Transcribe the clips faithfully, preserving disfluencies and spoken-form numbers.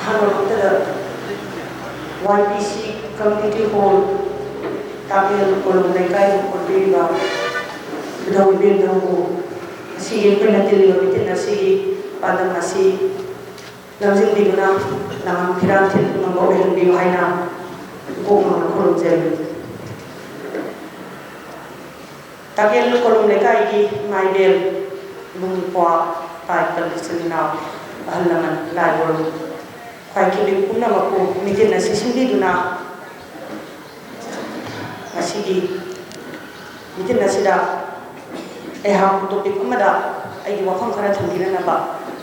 ꯑꯍꯥꯟꯕꯃꯛꯇꯗ ꯋꯥꯏ ꯄꯤ ꯁꯤ community hall ꯇꯥꯀꯦꯜ ꯀꯣꯂꯨꯡ ꯂꯩꯀꯥꯏꯕꯨ ꯀꯣꯟꯕꯤꯔꯤꯕ ꯏꯙꯧ ꯏꯕꯦꯟꯙꯧꯕꯨ ꯉꯁꯤꯒꯤ ꯑꯩꯈꯣꯏꯅ ꯇꯤꯜꯂꯤꯕ ꯃꯤꯇꯤꯟ ꯑꯁꯤꯒꯤ ꯄꯥꯟꯗꯝ ꯑꯁꯤ ꯂꯝꯖꯤꯡꯕꯤꯗꯨꯅ ꯂꯃꯟ ꯐꯤꯔꯥꯟ ꯊꯤꯟ ꯉꯝꯕ ꯑꯣꯏꯍꯟꯕꯤꯌꯨ ꯍꯥꯏꯅ ꯏꯀꯣꯛ ꯅꯧꯅ ꯈꯨꯔꯨꯝꯖꯔꯤ꯫ ꯇꯥꯀꯦꯜ ꯀꯣꯂꯨꯡ ꯂꯩꯀꯥꯏꯒꯤ ꯏꯃꯥ ꯏꯕꯦꯜ, ꯏꯕꯨꯡ ꯏꯄ꯭ꯋꯥ, ꯏꯄꯥ ꯏꯄꯜ, ꯏꯆꯤꯟ ꯏꯅꯥꯎ, ꯑꯍꯜ ꯂꯃꯟ, ꯂꯥꯏ ꯒꯨꯔꯨ, ꯈ꯭ꯋꯥꯏ ꯀꯤꯕꯤ ꯄꯨꯝꯅꯃꯛꯄꯨ ꯃꯤꯇꯤꯟ ꯑꯁꯤ ꯁꯤꯟꯕꯤꯗꯨꯅ ꯉꯁꯤꯒꯤ ꯃꯤꯇꯤꯟ ꯑꯁꯤꯗ ꯑꯩꯍꯥꯛ ꯇꯣꯄꯤꯛ ꯑꯃꯗ ꯑꯩꯒꯤ ꯋꯥꯐꯝ ꯈꯔ ꯊꯝꯕꯤꯅꯅꯕ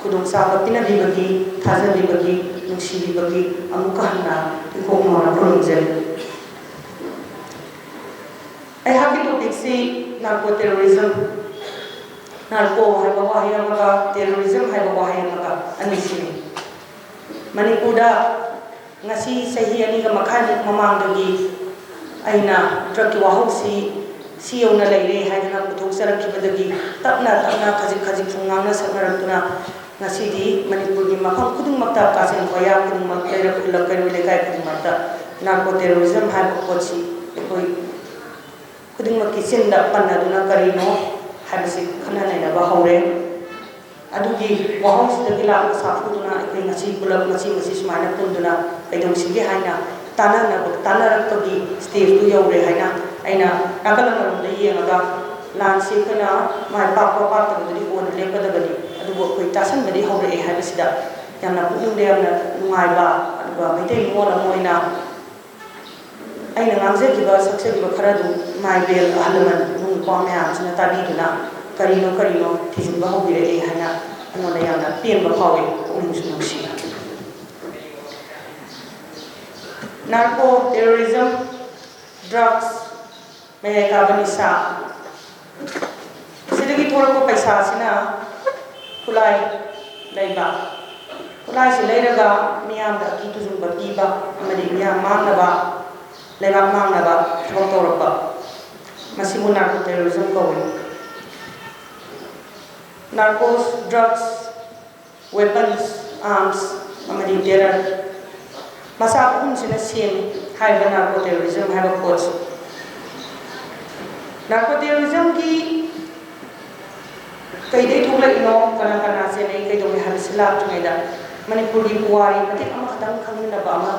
ꯈꯨꯗꯣꯡꯆꯥꯕ ꯄꯤꯅꯕꯤꯕꯒꯤ, ꯊꯥꯖꯕꯤꯕꯒꯤ, ꯅꯨꯡꯁꯤꯕꯤꯕꯒꯤ ꯑꯃꯨꯛꯀ ꯍꯟꯅ ꯏꯀꯣꯛ ꯅꯧꯅ ꯈꯨꯔꯨꯝꯖꯔꯤ꯫ ꯑꯩꯍꯥꯛꯀꯤ ꯇꯣꯄꯤꯛꯁꯤ ꯅꯥꯔꯀꯣ ꯇꯦꯔꯣꯔꯤꯖꯝ꯫ ꯅꯥꯔꯀꯣ ꯍꯥꯏꯕ ꯋꯥꯍꯩ ꯑꯃꯒ ꯇꯦꯔꯣꯔꯤꯖꯝ ꯍꯥꯏꯕ ꯋꯥꯍꯩ ꯑꯃꯒ ꯑꯅꯤꯁꯤꯅꯤ꯫ ꯃꯅꯤꯄꯨꯔꯗ ꯉꯁꯤ ꯆꯍꯤ ꯑꯅꯤꯒ ꯃꯈꯥꯏꯃꯨꯛ ꯃꯃꯥꯡꯗꯒꯤ ꯑꯩꯅ ꯗ꯭ꯔꯒꯀꯤ ꯋꯥꯍꯧꯁꯤ ꯁꯤ ꯌꯧꯅ ꯂꯩꯔꯦ ꯍꯥꯏꯗꯅ ꯄꯨꯊꯣꯛꯆꯔꯛꯈꯤꯕꯗꯒꯤ ꯇꯞꯅ ꯇꯞꯅ ꯈꯖꯤꯛ ꯈꯖꯤꯛ ꯁꯨꯝ ꯉꯥꯡꯅ ꯁꯛꯅꯔꯛꯇꯨꯅ ꯉꯁꯤꯗꯤ ꯃꯅꯤꯄꯨꯔꯒꯤ ꯃꯐꯝ ꯈꯨꯗꯤꯡꯃꯛꯇ, ꯀꯥꯆꯤꯟ ꯀꯣꯌꯥ ꯈꯨꯗꯤꯡꯃꯛ, ꯂꯩꯔꯛ ꯈꯨꯜꯂꯛ ꯀꯩꯔꯣꯏ ꯂꯩꯀꯥꯏ ꯈꯨꯗꯤꯡꯃꯛꯇ ꯅꯥꯔꯀꯣ ꯇꯦꯔꯣꯔꯤꯖꯝ ꯍꯥꯏꯕ ꯄꯣꯠꯁꯤ ꯑꯩꯈꯣꯏ ꯈꯨꯗꯤꯡꯃꯛꯀꯤ ꯆꯤꯟꯗ ꯄꯟꯅꯗꯨꯅ ꯀꯔꯤꯅꯣ ꯍꯥꯏꯕꯁꯤ ꯈꯟꯅ ꯅꯩꯅꯕ ꯍꯧꯔꯦ꯫ ꯑꯗꯨꯒꯤ ꯋꯥꯍꯪꯁꯤꯗꯒꯤ ꯂꯥꯛꯄ ꯁꯥꯐꯨꯗꯨꯅ ꯑꯩꯈꯣꯏ ꯉꯁꯤ ꯄꯨꯂꯞ ꯃꯁꯤ ꯃꯁꯤ ꯁꯨꯃꯥꯏꯅ ꯄꯨꯟꯗꯨꯅ ꯀꯩꯗꯧꯁꯤꯒꯦ ꯍꯥꯏꯅ ꯇꯥꯟꯅꯅꯕ, ꯇꯥꯟꯅꯔꯛꯄꯒꯤ ꯁ꯭ꯇꯦꯖꯇꯨ ꯌꯧꯔꯦ ꯍꯥꯏꯅ ꯑꯩꯅ ꯅꯥꯀꯜ ꯑꯃꯔꯣꯝꯗ ꯌꯦꯡꯉꯒ ꯂꯥꯟꯁꯤ ꯑꯩꯈꯣꯏꯅ ꯃꯥꯏ ꯄꯥꯛꯄ ꯄꯥꯛꯇꯕꯗꯨꯗꯤ ꯀꯣꯟꯅ ꯂꯦꯞꯀꯗꯕꯅꯤ, ꯑꯗꯨꯕꯨ ꯑꯩꯈꯣꯏ ꯇꯥꯁꯟꯕꯗꯤ ꯍꯧꯔꯛꯑꯦ ꯍꯥꯏꯕꯁꯤꯗ ꯌꯥꯝꯅ ꯄꯨꯛꯅꯤꯡꯗ ꯌꯥꯝꯅ ꯅꯨꯡꯉꯥꯏꯕ, ꯑꯗꯨꯒ ꯃꯩꯇꯩ ꯅꯤꯉꯣꯜ ꯑꯃ ꯑꯣꯏꯅ ꯑꯩꯅ ꯉꯥꯡꯖꯈꯤꯕ, ꯁꯛꯆꯈꯤꯕ ꯈꯔꯗꯨ ꯏꯃꯥ ꯏꯕꯦꯜ, ꯑꯍꯜ ꯂꯃꯟ, ꯏꯕꯨꯡ ꯏꯄ꯭ꯋꯥ ꯃꯌꯥꯝꯁꯤꯅ ꯇꯥꯕꯤꯗꯨꯅ ꯀꯔꯤꯅꯣ ꯀꯔꯤꯅꯣ ꯊꯤꯖꯤꯟꯕ ꯍꯧꯕꯤꯔꯛꯑꯦ ꯍꯥꯏꯅ ꯑꯩꯉꯣꯟꯗ ꯌꯥꯝꯅ ꯄꯦꯟꯕ ꯐꯥꯎꯏ, ꯄꯨꯛꯅꯤꯡꯁꯨ ꯅꯨꯡꯁꯤ꯫ ꯅꯥꯔꯀꯣ ꯇꯦꯔꯣꯔꯤꯖꯝ, ꯗ꯭ꯔꯒꯁ, ꯃꯌꯥꯏ ꯀꯥꯕ ꯅꯤꯁꯥ, ꯁꯤꯗꯒꯤ ꯊꯣꯛꯂꯛꯄ ꯄꯩꯁꯥꯁꯤꯅ ꯈꯨꯠꯂꯥꯏ ꯂꯩꯕ, ꯈꯨꯠꯂꯥꯏꯁꯤ ꯂꯩꯔꯒ ꯃꯤꯌꯥꯝꯗ ꯑꯀꯤ ꯇꯨꯖꯨꯡꯕ ꯄꯤꯕ ꯑꯃꯗꯤ ꯃꯤꯌꯥꯝ ꯃꯥꯡꯅꯕ, ꯂꯩꯕꯥꯛ ꯃꯥꯡꯅꯕ ꯊꯕꯛ ꯇꯧꯔꯛꯄ, ꯃꯁꯤꯕꯨ ꯅꯥꯔꯀꯣ ꯇꯦꯔꯣꯔꯤꯖꯝ ꯀꯧꯏ꯫ ꯅꯥꯔꯀꯣꯁ, ꯗ꯭ꯔꯒꯁ, ꯋꯦꯄꯟꯁ, ꯑꯥꯔꯝꯁ, ꯑꯃꯗꯤ ꯇꯦꯔꯔ ꯃꯆꯥ ꯑꯍꯨꯝꯁꯤꯅ ꯁꯦꯝꯃꯤ ꯍꯥꯏꯔꯤꯕ ꯅꯥꯔꯀꯣ ꯇꯦꯔꯣꯔꯤꯖꯝ ꯍꯥꯏꯕ ꯄꯣꯠꯁꯤ꯫ ꯅꯥꯔꯀꯣ ꯇꯦꯔꯣꯔꯤꯖꯝꯒꯤ ꯀꯩꯗꯩ ꯊꯣꯛꯂꯛꯏꯅꯣ, ꯀꯅꯥ ꯀꯅꯥ ꯆꯦꯟꯅꯩ, ꯀꯩꯗꯧꯏ ꯍꯥꯏꯕꯁꯤ ꯂꯥꯛꯇ꯭ꯔꯤꯉꯩꯗ ꯃꯅꯤꯄꯨꯔꯒꯤ ꯄꯨꯋꯥꯔꯤ ꯃꯇꯦꯛ ꯑꯃꯈꯛꯇꯪ ꯈꯪꯃꯤꯟꯅꯕ ꯑꯃ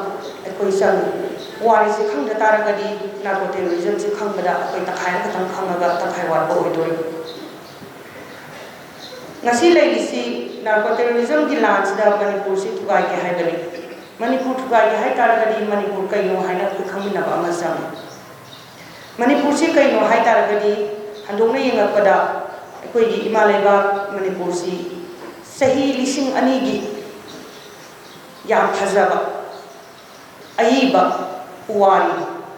ꯑꯩꯈꯣꯏ ꯆꯪꯉꯤ꯫ ꯄꯨꯋꯥꯔꯤꯁꯤ ꯈꯪꯗ ꯇꯥꯔꯒꯗꯤ ꯅꯥꯔꯀꯣ ꯇꯦꯔꯣꯔꯤꯖꯝꯁꯤ ꯈꯪꯕꯗ ꯑꯩꯈꯣꯏ ꯇꯪꯈꯥꯏ ꯑꯃꯈꯛꯇꯪ ꯈꯪꯉꯒ ꯇꯪꯈꯥꯏ ꯋꯥꯠꯄ ꯑꯣꯏꯗꯣꯔꯤꯕ꯫ ꯉꯁꯤ ꯂꯩꯔꯤꯁꯤ ꯅꯥꯔꯀꯣ ꯇꯦꯔꯣꯔꯤꯖꯝꯒꯤ ꯂꯥꯟꯁꯤꯗ ꯃꯅꯤꯄꯨꯔꯁꯤ ꯊꯨꯒꯥꯏꯒꯦ ꯍꯥꯏꯕꯅꯤ꯫ ꯃꯅꯤꯄꯨꯔ ꯊꯨꯒꯥꯏꯒꯦ ꯍꯥꯏ ꯇꯥꯔꯒꯗꯤ ꯃꯅꯤꯄꯨꯔ ꯀꯩꯅꯣ ꯍꯥꯏꯅ ꯑꯩꯈꯣꯏ ꯈꯪꯃꯤꯟꯅꯕ ꯑꯃ ꯆꯪꯉꯤ꯫ ꯃꯅꯤꯄꯨꯔꯁꯤ ꯀꯩꯅꯣ ꯍꯥꯏ ꯇꯥꯔꯒꯗꯤ ꯍꯟꯗꯣꯛꯅ ꯌꯦꯡꯉꯛꯄꯗ ꯑꯩꯈꯣꯏꯒꯤ ꯏꯃꯥ ꯂꯩꯕꯥꯛ ꯃꯅꯤꯄꯨꯔꯁꯤ ꯆꯍꯤ ꯂꯤꯁꯤꯡ ꯑꯅꯤꯒꯤ ꯌꯥꯝ ꯐꯖꯕ ꯑꯏꯕ ꯄꯨꯋꯥꯔꯤ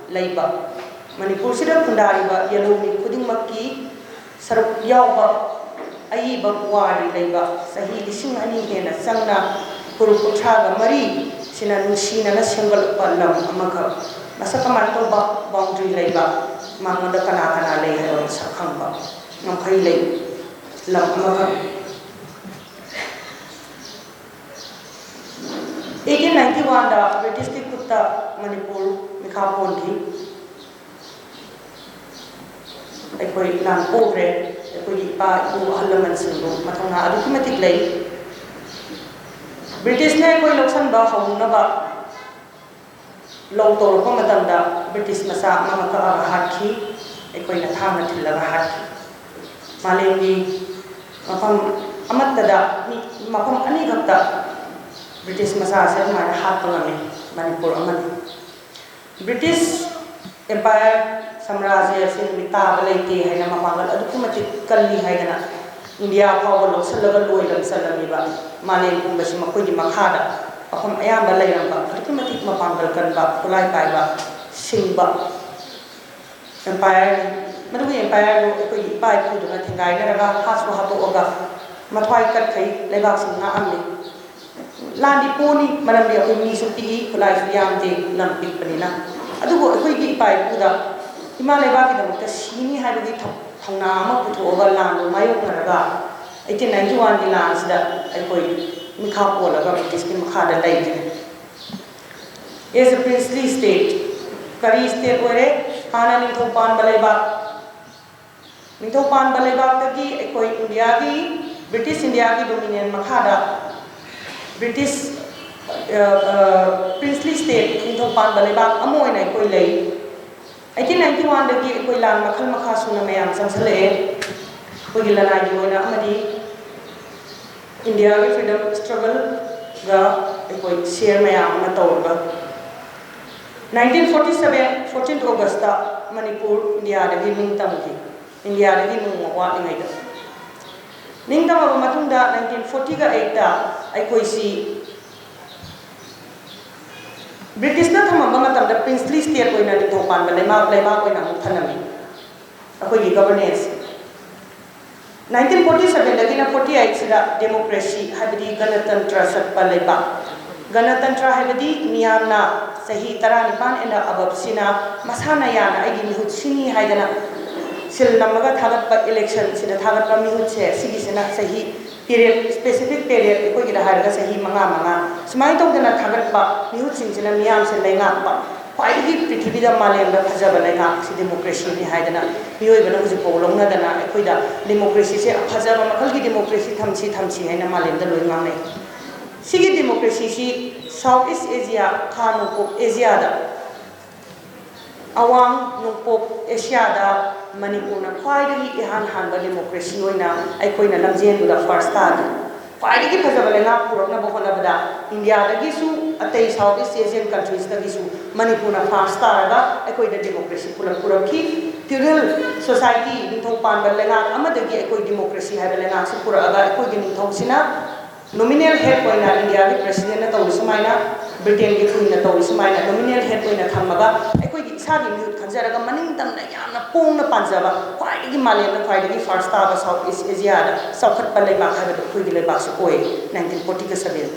ꯂꯩꯕ, ꯃꯅꯤꯄꯨꯔꯁꯤꯗ ꯈꯨꯟꯗꯥꯔꯤꯕ ꯌꯦꯜꯍꯧꯃꯤ ꯈꯨꯗꯤꯡꯃꯛꯀꯤ ꯁꯔꯨꯛ ꯌꯥꯎꯕ ꯑꯏꯕ ꯄꯨꯋꯥꯔꯤ ꯂꯩꯕ, ꯆꯍꯤ ꯂꯤꯁꯤꯡ ꯑꯅꯤ ꯍꯦꯟꯅ ꯆꯪꯅ ꯐꯨꯔꯨꯞ ꯀꯨꯟꯊ꯭ꯔꯥꯒ ꯃꯔꯤ ꯁꯤꯅ ꯅꯨꯡꯁꯤꯅꯅ ꯁꯦꯝꯒꯠꯂꯛꯄ ꯂꯝ ꯑꯃꯈꯛ, ꯃꯁꯛ ꯀꯃꯥꯏꯅ ꯇꯧꯕ ꯕꯥꯎꯟꯗ꯭ꯔꯤ ꯂꯩꯕ, ꯃꯉꯣꯟꯗ ꯀꯅꯥ ꯀꯅꯥ ꯂꯩ ꯍꯥꯏꯕ ꯃꯁꯛ ꯈꯪꯕ, ꯉꯝꯈꯩ ꯂꯩ ꯂꯝ ꯑꯃꯈꯛ꯫ ꯑꯩꯠꯇꯤꯟ ꯅꯥꯏꯟꯇꯤ ꯋꯥꯟꯗ ꯕ꯭ꯔꯤꯇꯤꯁꯀꯤ ꯈꯨꯠꯇ ꯃꯅꯤꯄꯨꯔ ꯃꯤꯈꯥ ꯄꯣꯟꯈꯤ꯫ ꯑꯩꯈꯣꯏ ꯂꯥꯟ ꯄꯣꯛꯈ꯭ꯔꯦ꯫ ꯑꯩꯈꯣꯏꯒꯤ ꯏꯄꯥ ꯏꯄꯨ ꯑꯍꯜ ꯂꯃꯟꯁꯤꯡꯗꯣ ꯃꯊꯧꯅꯥ ꯑꯗꯨꯛꯀꯤ ꯃꯇꯤꯛ ꯂꯩ꯫ ꯕ꯭ꯔꯤꯇꯤꯁꯅ ꯑꯩꯈꯣꯏ ꯂꯧꯁꯤꯟꯕ ꯍꯧꯅꯕ ꯂꯧ ꯇꯧꯔꯛꯄ ꯃꯇꯝꯗ ꯕ꯭ꯔꯤꯇꯤꯁ ꯃꯆꯥ ꯑꯃ ꯀꯛꯑꯒ ꯍꯥꯠꯈꯤ꯫ ꯑꯩꯈꯣꯏꯅ ꯊꯥꯡꯅ ꯊꯤꯜꯂꯒ ꯍꯥꯠꯈꯤ꯫ ꯃꯥꯂꯦꯝꯒꯤ ꯃꯐꯝ ꯑꯃꯠꯇꯗ ꯃꯤ ꯃꯐꯝ ꯑꯅꯤꯈꯛꯇ ꯕ꯭ꯔꯤꯇꯤꯁ ꯃꯆꯥꯁꯦ ꯑꯗꯨꯃꯥꯏꯅ ꯍꯥꯠꯄ ꯉꯝꯃꯤ, ꯃꯅꯤꯄꯨꯔ ꯑꯃꯗꯤ꯫ ꯕ꯭ꯔꯤꯇꯤꯁ ꯑꯦꯝꯄꯥꯌꯔ, ꯁꯥꯝꯔꯥꯖ꯭ꯌ ꯑꯁꯤ ꯅꯨꯃꯤꯠ ꯇꯥꯕ ꯂꯩꯇꯦ ꯍꯥꯏꯅ ꯃꯄꯥꯡꯒꯜ ꯑꯗꯨꯛꯀꯤ ꯃꯇꯤꯛ ꯀꯜꯂꯤ ꯍꯥꯏꯗꯅ ꯏꯟꯗꯤꯌꯥ ꯐꯥꯎꯕ ꯂꯧꯁꯤꯜꯂꯒ ꯂꯣꯏ ꯂꯝꯁꯤꯜꯂꯝꯃꯤꯕ, ꯃꯥꯂꯦꯝ ꯄꯨꯝꯕꯁꯤ ꯃꯈꯣꯏꯒꯤ ꯃꯈꯥꯗ ꯃꯐꯝ ꯑꯌꯥꯝꯕ ꯂꯩꯔꯝꯕ ꯑꯗꯨꯛꯀꯤ ꯃꯇꯤꯛ ꯃꯄꯥꯡꯒꯜ ꯀꯟꯕ, ꯈꯨꯠꯂꯥꯏ ꯄꯥꯏꯕ, ꯁꯤꯡꯕ ꯑꯦꯝꯄꯥꯌꯔꯅꯤ꯫ ꯃꯗꯨꯒꯤ ꯑꯦꯝꯄꯥꯌꯔꯗꯨ ꯑꯩꯈꯣꯏꯒꯤ ꯏꯄꯥ ꯏꯄꯨꯗꯨꯅ ꯊꯦꯡꯒꯥꯏꯅꯔꯒ ꯍꯥꯠꯁꯨ ꯍꯥꯠꯇꯣꯛꯑꯒ ꯃꯊ꯭ꯋꯥꯏ ꯀꯠꯈꯩ ꯂꯩꯕꯥꯛꯁꯤ ꯉꯥꯛꯑꯝꯃꯤ꯫ ꯂꯥꯟꯗꯤ ꯄꯣꯅꯤ, ꯃꯔꯝꯗꯤ ꯑꯩꯈꯣꯏ ꯃꯤꯁꯨ ꯄꯤꯛꯏ, ꯈꯨꯠꯂꯥꯏꯁꯨ ꯌꯥꯝꯗꯦ, ꯂꯝ ꯄꯤꯛꯄꯅꯤꯅ꯫ ꯑꯗꯨꯕꯨ ꯑꯩꯈꯣꯏꯒꯤ ꯏꯄꯥ ꯏꯄꯨꯗ ꯏꯃꯥ ꯂꯩꯕꯥꯛꯀꯤꯗꯃꯛꯇ ꯁꯤꯅꯤ ꯍꯥꯏꯕꯒꯤ ꯊꯧ-, ꯊꯧꯅꯥ ꯑꯃ ꯄꯨꯊꯣꯛꯑꯒ ꯂꯥꯟꯗꯨ ꯃꯥꯌꯣꯛꯅꯔꯒ ꯑꯩꯠꯇꯤꯟ ꯅꯥꯏꯟꯇꯤ ꯋꯥꯟꯒꯤ ꯂꯥꯟꯁꯤꯗ ꯑꯩꯈꯣꯏ ꯃꯤꯈꯥ ꯄꯣꯜꯂꯒ ꯕ꯭ꯔꯤꯇꯤꯁꯀꯤ ꯃꯈꯥꯗ ꯂꯩꯈꯤꯕꯅꯤ꯫ As a princely state, ꯀꯔꯤ state ꯑꯣꯏꯔꯦ? ꯍꯥꯟꯅ ꯅꯤꯡꯊꯧ ꯄꯥꯟꯕ ꯂꯩꯕꯥꯛ, ꯅꯤꯡꯊꯧ ꯄꯥꯟꯕ ꯂꯩꯕꯥꯛꯇꯒꯤ ꯑꯩꯈꯣꯏ ꯏꯟꯗꯤꯌꯥꯒꯤ, ꯕ꯭ꯔꯤꯇꯤꯁ ꯏꯟꯗꯤꯌꯥꯒꯤ dominion ꯃꯈꯥꯗ ꯕ꯭ꯔꯤꯇꯤꯁ princely state, ꯅꯤꯡꯊꯧ ꯄꯥꯟꯕ ꯂꯩꯕꯥꯛ ꯑꯃ ꯑꯣꯏꯅ ꯑꯩꯈꯣꯏ ꯂꯩ꯫ Eighteen ninety one ꯗꯒꯤ ꯑꯩꯈꯣꯏ ꯂꯥꯟ ꯃꯈꯜ ꯃꯈꯥ ꯁꯨꯅ ꯃꯌꯥꯝ ꯆꯪꯁꯤꯜꯂꯛꯑꯦ, ꯑꯩꯈꯣꯏꯒꯤ ꯂꯅꯥꯏꯒꯤ ꯑꯣꯏꯅ ꯑꯃꯗꯤ ꯏꯟꯗꯤꯌꯥꯒꯤ freedom struggle ꯒ ꯑꯩꯈꯣꯏ share ꯃꯌꯥꯝ ꯑꯃ ꯇꯧꯔꯒ nineteen forty seven fourteenth August ꯇ ꯃꯅꯤꯄꯨꯔ ꯏꯟꯗꯤꯌꯥꯗꯒꯤ ꯅꯤꯡꯇꯝꯈꯤ, ꯏꯟꯗꯤꯌꯥꯗꯒꯤ ꯅꯣꯡꯃ ꯋꯥꯠꯂꯤꯉꯩꯗ꯫ ꯅꯤꯡꯇꯝꯃꯕ ꯃꯇꯨꯡꯗ nineteen forty ꯒ eight ꯇ ꯑꯩꯈꯣꯏꯁꯤ ꯕ꯭ꯔꯤꯇꯤꯁꯅ ꯊꯝꯃꯝꯕ ꯃꯇꯝꯗ princely state ꯑꯣꯏꯅ ꯅꯤꯡꯊꯧ ꯄꯥꯟꯕ ꯂꯩꯕꯥꯛ, ꯂꯩꯕꯥꯛ ꯑꯣꯏꯅ ꯑꯃꯨꯛ ꯊꯝꯂꯝꯃꯤ ꯑꯩꯈꯣꯏꯒꯤ governance꯫ Nineteen forty seven ꯗꯒꯤꯅ forty eight ꯁꯤꯗ democracy, ꯍꯥꯏꯕꯗꯤ ꯒꯅꯇꯟꯇ꯭ꯔ ꯆꯠꯄ ꯂꯩꯕꯥꯛ꯫ ꯒꯅꯇꯟꯇ꯭ꯔ ꯍꯥꯏꯕꯗꯤ ꯃꯤꯌꯥꯝꯅ ꯆꯍꯤ ꯇꯔꯥꯅꯤꯄꯥꯟ and above ꯁꯤꯅ ꯃꯁꯥꯅ ꯌꯥꯅ ꯑꯩꯒꯤ ꯃꯤꯍꯨꯠ ꯁꯤꯅꯤ ꯍꯥꯏꯗꯅ ꯁꯤꯜ ꯅꯝꯃꯒ ꯊꯥꯒꯠꯄ, election ꯁꯤꯗ ꯊꯥꯒꯠꯄ ꯃꯤꯍꯨꯠꯁꯦ, ꯁꯤꯒꯤꯁꯤꯅ ꯆꯍꯤ period, specific period ꯑꯩꯈꯣꯏꯒꯤꯗ ꯍꯥꯏꯔꯒ ꯆꯍꯤ ꯃꯉꯥ ꯃꯉꯥ ꯁꯨꯃꯥꯏꯅ ꯇꯧꯗꯅ ꯊꯥꯒꯠꯄ ꯃꯤꯍꯨꯠꯁꯤꯡꯁꯤꯅ ꯃꯤꯌꯥꯝꯁꯦ ꯂꯩꯉꯥꯛꯄ꯫ ꯈ꯭ꯋꯥꯏꯗꯒꯤ ꯄ꯭ꯔꯤꯊꯤꯕꯤꯗ, ꯃꯥꯂꯦꯝꯗ ꯐꯖꯕ ꯂꯩꯉꯥꯛꯁꯤ democracy ꯅꯤ ꯍꯥꯏꯗꯅ ꯃꯤꯑꯣꯏꯕꯅ ꯍꯧꯖꯤꯛꯐꯥꯎ ꯂꯧꯅꯗꯅ ꯑꯩꯈꯣꯏꯗ democracy ꯁꯦ ꯐꯖꯕ ꯃꯈꯜꯒꯤ democracy ꯊꯝꯁꯤ, ꯊꯝꯁꯤ ꯍꯥꯏꯅ ꯃꯥꯂꯦꯝꯗ ꯂꯣꯏ ꯉꯥꯡꯅꯩ꯫ ꯁꯤꯒꯤ democracy ꯁꯤ South East Asia, ꯈꯥ ꯅꯣꯡꯄꯣꯛ ꯑꯦꯁꯤꯌꯥꯗ, ꯑꯋꯥꯡ ꯅꯣꯡꯄꯣꯛ ꯑꯦꯁꯤꯌꯥꯗ ꯃꯅꯤꯄꯨꯔꯅ ꯈ꯭ꯋꯥꯏꯗꯒꯤ ꯏꯍꯥꯟ ꯍꯥꯟꯕ democracy ꯑꯣꯏꯅ ꯑꯩꯈꯣꯏꯅ ꯂꯝꯖꯦꯟꯗꯨꯗ first ꯇꯥꯈꯤ꯫ ꯈ꯭ꯋꯥꯏꯗꯒꯤ ꯐꯖꯕ ꯂꯩꯉꯥꯛ ꯄꯨꯔꯛꯅꯕ ꯍꯣꯠꯅꯕꯗ ꯏꯟꯗꯤꯌꯥꯗꯒꯤꯁꯨ, ꯑꯇꯩ South East Asian countries ꯇꯒꯤꯁꯨ ꯃꯅꯤꯄꯨꯔꯅ first ꯇꯥꯔꯒ ꯑꯩꯈꯣꯏꯗ democracy ꯄꯨꯔꯛ-, ꯄꯨꯔꯛꯈꯤ꯫ Feudal society, ꯅꯤꯡꯊꯧ ꯄꯥꯟꯕ ꯂꯩꯉꯥꯛ ꯑꯃꯗꯒꯤ ꯑꯩꯈꯣꯏ democracy ꯍꯥꯏꯕ ꯂꯩꯉꯥꯛꯁꯤ ꯄꯨꯔꯛꯑꯒ ꯑꯩꯈꯣꯏꯒꯤ ꯅꯤꯡꯊꯧꯁꯤꯅ nominal head ꯑꯣꯏꯅ ꯏꯟꯗꯤꯌꯥꯒꯤ president ꯅ ꯇꯧꯔꯤ ꯁꯨꯃꯥꯏꯅ, Britain ꯒꯤ queen ꯅ ꯇꯧꯔꯤ ꯁꯨꯃꯥꯏꯅ nominal head ꯑꯣꯏꯅ ꯊꯝꯃꯒ ꯑꯩꯈꯣꯏꯒꯤ ꯏꯁꯥꯒꯤ ꯃꯤꯍꯨꯠ ꯈꯟꯖꯔꯒ ꯃꯅꯤꯡ ꯇꯝꯅ ꯌꯥꯝꯅ ꯄꯣꯡꯅ ꯄꯥꯟꯖꯕ, ꯈ꯭ꯋꯥꯏꯗꯒꯤ ꯃꯥꯂꯦꯝꯗ ꯈ꯭ꯋꯥꯏꯗꯒꯤ first ꯇꯥꯕ South East Asia ꯗ ꯆꯥꯎꯈꯠꯄ ꯂꯩꯕꯥꯛ ꯍꯥꯏꯕꯗꯨ ꯑꯩꯈꯣꯏꯒꯤ ꯂꯩꯕꯥꯛꯁꯨ ꯑꯣꯏ꯫ Nineteen forty seven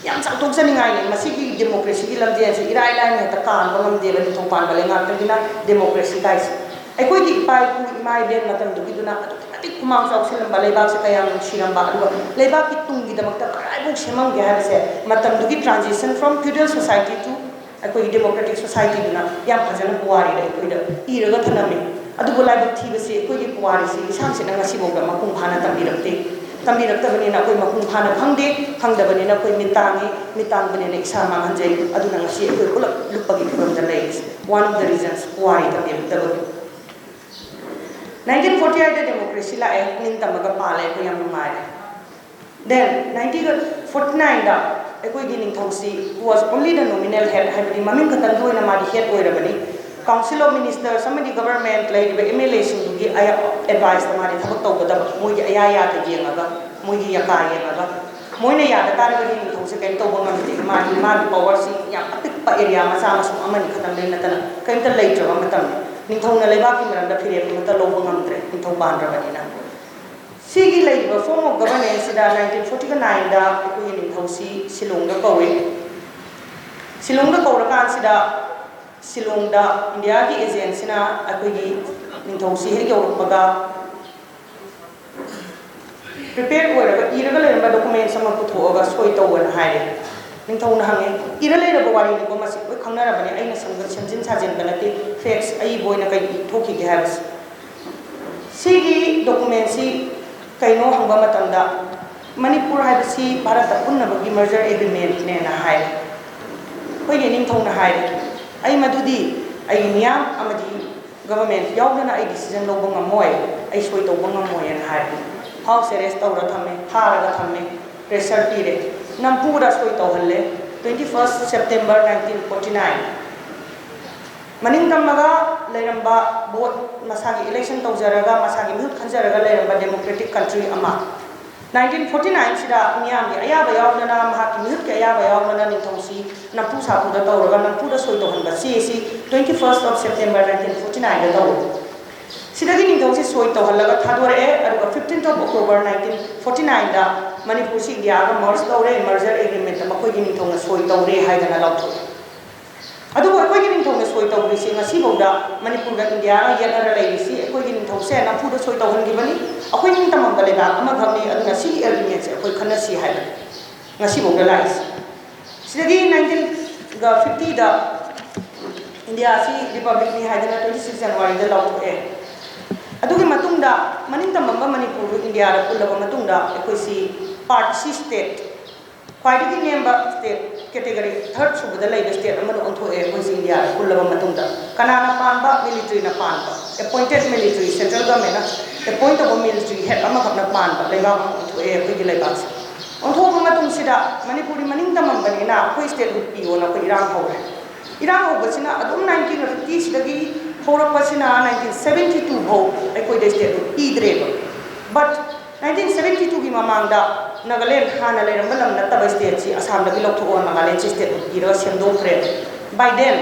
ꯌꯥꯝ ꯆꯥꯎꯊꯣꯛꯆꯅꯤꯡꯉꯥꯏꯅꯤ꯫ ꯃꯁꯤꯒꯤ democracy ꯒꯤ ꯂꯝꯖꯦꯜꯁꯤ ꯏꯔꯥꯏ ꯂꯥꯏꯅ ꯍꯦꯛꯇ ꯀꯥꯟꯕ ꯉꯝꯗꯦꯕ ꯅꯤꯡꯊꯧ ꯄꯥꯟꯕ ꯂꯩꯉꯥꯛꯇꯒꯤꯅ democracy ꯀꯥꯏꯁꯦ꯫ ꯑꯩꯈꯣꯏꯒꯤ ꯏꯄꯥ ꯏꯄꯨ, ꯏꯃꯥ ꯏꯕꯦꯟ ꯃꯇꯝꯗꯨꯒꯤꯗꯨꯅ ꯑꯗꯨꯛꯀꯤ ꯃꯇꯤꯛ ꯈꯨꯃꯥꯡ ꯆꯥꯎꯁꯤꯜꯂꯝꯕ, ꯂꯩꯕꯥꯛꯁꯦ ꯀꯌꯥꯝ ꯅꯨꯡꯁꯤꯔꯝꯕ, ꯑꯗꯨꯒ ꯂꯩꯕꯥꯛꯀꯤ ꯇꯨꯡꯒꯤꯗꯃꯛꯇ ꯀꯗꯥꯏꯐꯥꯎ ꯁꯦꯝꯃꯝꯒꯦ ꯍꯥꯏꯕꯁꯦ ꯃꯇꯝꯗꯨꯒꯤ transition from feudal society to ꯑꯩꯈꯣꯏꯒꯤ democratic societyꯗꯨꯅ ꯌꯥꯝ ꯐꯖꯅ ꯄꯨꯋꯥꯔꯤꯗ ꯑꯩꯈꯣꯏꯗ ꯏꯔꯒ ꯊꯝꯂꯝꯃꯤ꯫ ꯑꯗꯨꯕꯨ ꯂꯥꯏꯕꯛ ꯊꯤꯕꯁꯤ ꯑꯩꯈꯣꯏꯒꯤ ꯄꯨꯋꯥꯔꯤꯁꯤ ꯏꯁꯥꯁꯤꯅ ꯉꯁꯤꯐꯥꯎꯗ ꯃꯄꯨꯡ ꯐꯥꯅ ꯇꯝꯕꯤꯔꯛꯇꯦ꯫ ꯇꯝꯕꯤꯔꯛꯇꯕꯅꯤꯅ ꯑꯩꯈꯣꯏ ꯃꯄꯨꯡ ꯐꯥꯅ ꯈꯪꯗꯦ꯫ ꯈꯪꯗꯕꯅꯤꯅ ꯑꯩꯈꯣꯏ ꯃꯤꯠ ꯇꯥꯡꯉꯤ, ꯃꯤꯠ ꯇꯥꯡꯕꯅꯤꯅ ꯏꯁꯥ ꯃꯥꯡꯍꯟꯖꯩ꯫ ꯑꯗꯨꯅ ꯉꯁꯤ ꯑꯩꯈꯣꯏ ꯄꯨꯂꯞ ꯂꯨꯞꯄꯒꯤ ꯐꯤꯕꯝꯗ ꯂꯩꯔꯤꯁꯦ꯫ One of the reasons ꯄꯨꯋꯥꯔꯤ ꯇꯝꯕꯤꯔꯛꯇꯕꯒꯤ꯫ Nineteen forty eight democracy ꯂꯥꯛꯑꯦ, ꯅꯤꯡꯇꯝꯕꯒ ꯄꯥꯜꯂꯦ, ꯑꯩꯈꯣꯏ ꯌꯥꯝ ꯅꯨꯡꯉꯥꯏꯔꯦ꯫ Then nineteen forty nine ꯑꯩꯈꯣꯏꯒꯤ ꯅꯤꯡꯊꯧꯁꯤ was only the nominal head, ꯍꯥꯏꯕꯗꯤ ꯃꯃꯤꯡ ꯈꯛꯇꯪꯒꯤ ꯑꯣꯏꯅ ꯃꯥꯗꯤ head ꯑꯣꯏꯔꯕꯅꯤ꯫ Council of Ministers ꯑꯃꯗꯤ government ꯂꯩꯔꯤꯕ MLAꯁꯤꯡꯗꯨꯒꯤ ꯑꯌꯥ-, adviceꯇ ꯃꯥꯗꯤ ꯊꯕꯛ ꯇꯧꯒꯗꯕ, ꯃꯣꯏꯒꯤ ꯑꯌꯥ ꯌꯥꯗ ꯌꯦꯡꯉꯒ, ꯃꯣꯏꯒꯤ ꯌꯥꯀꯥ ꯌꯦꯡꯉꯒ, ꯃꯣꯏꯅ ꯌꯥꯗ ꯇꯥꯔꯒꯗꯤ ꯅꯤꯡꯊꯧꯁꯦ ꯀꯔꯤꯝ ꯇꯧꯕ ꯉꯝꯗꯦ꯫ ꯃꯥꯒꯤ, ꯃꯥꯒꯤ powerꯁꯤ ꯌꯥꯝ ꯑꯄꯤꯛꯄ area ꯃꯆꯥ ꯃꯁꯨ ꯑꯃꯅꯤ ꯈꯛꯇꯪꯗꯩ ꯅꯠꯇꯅ ꯀꯔꯤꯝꯇ ꯂꯩꯇ꯭ꯔꯕ ꯃꯇꯝꯅꯤ꯫ ꯅꯤꯡꯊꯧꯅ ꯂꯩꯕꯥꯛꯀꯤ ꯃꯔꯝꯗ ꯐꯤꯔꯦꯞ ꯑꯃꯠꯇ ꯂꯧꯕ ꯉꯝꯗ꯭ꯔꯦ, ꯅꯤꯡꯊꯧ ꯄꯥꯟꯗ꯭ꯔꯕꯅꯤꯅ꯫ ꯁꯤꯒꯤ ꯂꯩꯔꯤꯕ form of governanceꯁꯤꯗ nineteen forty nineꯗ ꯑꯩꯈꯣꯏꯒꯤ ꯅꯤꯡꯊꯧꯁꯤ ꯁꯤꯂꯣꯡꯗ ꯀꯧꯏ꯫ ꯁꯤꯂꯣꯡꯗ ꯀꯧꯔꯀꯥꯟꯁꯤꯗ ꯁꯤꯂꯣꯡꯗ ꯏꯟꯗꯤꯌꯥꯒꯤ agentꯁꯤꯅ ꯑꯩꯈꯣꯏꯒꯤ ꯅꯤꯡꯊꯧꯁꯤ ꯍꯦꯛ ꯌꯧꯔꯛꯄꯒ prepare ꯑꯣꯏꯔꯒ ꯏꯔꯒ ꯂꯩꯔꯝꯕ documents ꯑꯃ ꯄꯨꯊꯣꯛꯑꯒ ꯁꯣꯏ ꯇꯧꯑꯣꯅ ꯍꯥꯏꯔꯦ꯫ ꯅꯤꯡꯊꯧꯅ ꯍꯪꯉꯦ, "ꯏꯔ ꯂꯩꯔꯕ ꯋꯥꯔꯤꯅꯤꯀꯣ ꯃꯁꯤ, ꯂꯣꯏ ꯈꯪꯅꯔꯕꯅꯤ, ꯑꯩꯅ ꯁꯦꯝꯖꯤꯟ ꯁꯥꯖꯤꯟꯕ ꯅꯠꯇꯦ, facts ꯑꯏꯕ ꯑꯣꯏꯅ ꯀꯩ ꯊꯣꯛꯈꯤꯒꯦ ꯍꯥꯏꯕꯁꯦ꯫" ꯁꯤꯒꯤ documents ꯁꯤ ꯀꯩꯅꯣ ꯍꯪꯕ ꯃꯇꯝꯗ, "ꯃꯅꯤꯄꯨꯔ ꯍꯥꯏꯕꯁꯤ ꯚꯥꯔꯠꯇ ꯄꯨꯟꯅꯃꯛꯀꯤ merger agreement ꯅꯦꯅ" ꯍꯥꯏ꯫ ꯑꯩꯈꯣꯏꯒꯤ ꯅꯤꯡꯊꯧꯅ ꯍꯥꯏꯔꯦ, "ꯑꯩ ꯃꯗꯨꯗꯤ ꯑꯩꯒꯤ ꯃꯤꯌꯥꯝ ꯑꯃꯗꯤ government ꯌꯥꯎꯗꯅ ꯑꯩ decision ꯂꯧꯕ ꯉꯝꯃꯣꯏ, ꯑꯩ ꯁꯣꯏ ꯇꯧꯕ ꯉꯝꯃꯣꯏꯅ" ꯍꯥꯏꯔꯦ꯫ House arrest ꯇꯧꯔ ꯊꯝꯃꯦ, ꯐꯥꯔꯒ ꯊꯝꯃꯦ, pressure ꯄꯤꯔꯦ꯫ "ꯅꯝꯐꯨꯗ ꯁꯣꯏ ꯇꯧꯍꯜꯂꯦ꯫ Twenty first September nineteen forty nine ꯃꯅꯤꯡ ꯇꯝꯃꯒ ꯂꯩꯔꯝꯕ, vote ꯃꯁꯥꯒꯤ election ꯇꯧꯖꯔꯒ ꯃꯁꯥꯒꯤ ꯃꯤꯍꯨꯠ ꯈꯟꯖꯔꯒ ꯂꯩꯔꯝꯕ democratic country ꯑꯃ, nineteen forty nine ꯁꯤꯗ ꯃꯤꯌꯥꯝꯒꯤ ꯑꯌꯥꯕ ꯌꯥꯎꯗꯅ, ꯃꯍꯥꯛꯀꯤ ꯃꯤꯍꯨꯠꯀꯤ ꯑꯌꯥꯕ ꯌꯥꯎꯗꯅ ꯅꯤꯡꯊꯧꯁꯤ ꯅꯝꯐꯨ ꯁꯥꯐꯨꯗ ꯇꯧꯔꯒ ꯅꯝꯐꯨꯗ ꯁꯣꯏ ꯇꯧꯍꯟꯕ ꯆꯦ ꯑꯁꯤ twenty first of September nineteen forty nine ꯗ ꯇꯧꯔꯦ꯫ ꯁꯤꯗꯒꯤ ꯅꯤꯡꯊꯧꯁꯤ ꯁꯣꯏ ꯇꯧꯍꯜꯂꯒ ꯊꯥꯗꯣꯔꯛꯑꯦ, ꯑꯗꯨꯒ fifteenth of October nineteen forty nine ꯗ ꯃꯅꯤꯄꯨꯔꯁꯤ ꯏꯟꯗꯤꯌꯥꯒ merge ꯇꯧꯔꯦ, merger agreement ꯇ ꯃꯈꯣꯏꯒꯤ ꯅꯤꯡꯊꯧꯅ ꯁꯣꯏ ꯇꯧꯔꯦ ꯍꯥꯏꯗꯅ ꯂꯥꯎꯊꯣꯛꯑꯦ꯫ ꯑꯗꯨꯕꯨ ꯑꯩꯈꯣꯏꯒꯤ ꯅꯤꯡꯊꯧꯅ ꯁꯣꯏ ꯇꯧꯔꯤꯁꯤ ꯉꯁꯤꯐꯥꯎꯗ ꯃꯅꯤꯄꯨꯔꯒ ꯏꯟꯗꯤꯌꯥꯒ ꯌꯦꯠꯅꯔ ꯂꯩꯔꯤꯁꯤ ꯑꯩꯈꯣꯏꯒꯤ ꯅꯤꯡꯊꯧꯁꯦ ꯅꯝꯐꯨꯗ ꯁꯣꯏ ꯇꯧꯍꯟꯈꯤꯕꯅꯤ꯫ ꯑꯩꯈꯣꯏ ꯅꯤꯡꯇꯝꯃꯝꯕ ꯂꯩꯕꯥꯛ ꯑꯃꯈꯛꯅꯤ꯫ ꯑꯗꯨꯅ ꯁꯤꯒꯤ ꯑꯦꯒ꯭ꯔꯤꯃꯦꯟꯁꯦ ꯑꯩꯈꯣꯏ ꯈꯟꯅꯁꯤ ꯍꯥꯏꯕꯅꯤ ꯉꯁꯤꯐꯥꯎꯗ ꯂꯥꯛꯏꯁꯤ꯫ ꯁꯤꯗꯒꯤ ꯅꯥꯏꯟꯇꯤꯟꯒ ꯐꯤꯐꯇꯤꯗ ꯏꯟꯗꯤꯌꯥꯁꯤ ꯔꯤꯄꯕ꯭ꯂꯤꯛꯅꯤ ꯍꯥꯏꯗꯅ ꯇ꯭ꯋꯦꯟꯇꯤ ꯁꯤꯛꯁ ꯖꯅꯋꯥꯔꯤꯗ ꯂꯥꯎꯊꯣꯛꯑꯦ꯫ ꯑꯗꯨꯒꯤ ꯃꯇꯨꯡꯗ ꯃꯅꯤꯡ ꯇꯝꯕ ꯃꯅꯤꯄꯨꯔꯕꯨ ꯏꯟꯗꯤꯌꯥꯗ ꯄꯨꯜꯂꯕ ꯃꯇꯨꯡꯗ ꯑꯩꯈꯣꯏꯁꯤ ꯄꯥꯔꯠ ꯁꯤ ꯁ꯭ꯇꯦꯠ, ꯈ꯭ꯋꯥꯏꯗꯒꯤ ꯅꯦꯝꯕ ꯁ꯭ꯇꯦꯠ, ꯀꯦꯇꯦꯒꯣꯔꯤ ꯊꯥꯔꯠ ꯁꯨꯕꯗ ꯂꯩꯕ ꯁ꯭ꯇꯦꯠ ꯑꯃꯗ ꯑꯣꯟꯊꯣꯛꯑꯦ꯫ ꯑꯩꯈꯣꯏꯁꯤ ꯏꯟꯗꯤꯌꯥꯗ ꯄꯨꯜꯂꯕ ꯃꯇꯨꯡꯗ ꯀꯅꯥꯅ ꯄꯥꯟꯕ? ꯃꯤꯂꯤꯇ꯭ꯔꯤꯅ ꯄꯥꯟꯕ, ꯑꯦꯄꯣꯏꯟꯇꯦꯠ ꯃꯤꯂꯤꯇ꯭ꯔꯤ, ꯁꯦꯟꯇ꯭ꯔꯦꯜ ꯒꯚꯔꯟꯃꯦꯟꯅ ꯑꯦꯄꯣꯏꯟ ꯇꯧꯕ ꯃꯤꯂꯤꯇ꯭ꯔꯤ ꯍꯦꯗ ꯑꯃꯈꯛꯅ ꯄꯥꯟꯕ ꯂꯩꯕꯥꯛ ꯑꯃ ꯑꯣꯟꯊꯣꯛꯑꯦ ꯑꯩꯈꯣꯏꯒꯤ ꯂꯩꯕꯥꯛꯁꯦ꯫ ꯑꯣꯟꯊꯣꯛꯑꯕ ꯃꯇꯨꯡꯁꯤꯗ ꯃꯅꯤꯄꯨꯔꯗꯤ ꯃꯅꯤꯡ ꯇꯝꯃꯝꯕꯅꯤꯅ ꯑꯩꯈꯣꯏ ꯁ꯭ꯇꯦꯠꯍꯨꯗ ꯄꯤꯌꯣꯅ ꯑꯩꯈꯣꯏ ꯏꯔꯥꯡ ꯍꯧꯔꯦ꯫ ꯏꯔꯥꯡ ꯍꯧꯕꯁꯤꯅ ꯑꯗꯨꯝ ꯅꯥꯏꯟꯇꯤꯟ ꯐꯤꯐꯇꯤꯁꯤꯗꯒꯤ ꯍꯧꯔꯛꯄꯁꯤꯅ ꯅꯥꯏꯟꯇꯤꯟ ꯁꯕꯦꯟꯇꯤ ꯇꯨ ꯐꯥꯎ ꯑꯩꯈꯣꯏꯗ ꯁ꯭ꯇꯦꯠꯍꯨꯗ ꯄꯤꯗ꯭ꯔꯦꯕ꯫ ꯕꯠ ꯅꯥꯏꯟꯇꯤꯟ ꯁꯕꯦꯟꯇꯤ ꯇꯨꯒꯤ ꯃꯃꯥꯡꯗ ꯅꯥꯒꯥꯂꯦꯟ ꯍꯥꯟꯅ ꯂꯩꯔꯝꯕ ꯂꯝ ꯅꯠꯇꯕ ꯁ꯭ꯇꯦꯠꯁꯤ ꯑꯁꯥꯝꯗꯒꯤ ꯂꯧꯊꯣꯛꯑꯣ, ꯅꯥꯒꯥꯂꯦꯟꯁꯤ ꯁ꯭ꯇꯦꯠꯍꯨꯗ ꯄꯤꯔꯒ ꯁꯦꯝꯗꯣꯛꯈ꯭ꯔꯦ꯫ ꯕꯥꯏ ꯗꯦꯟ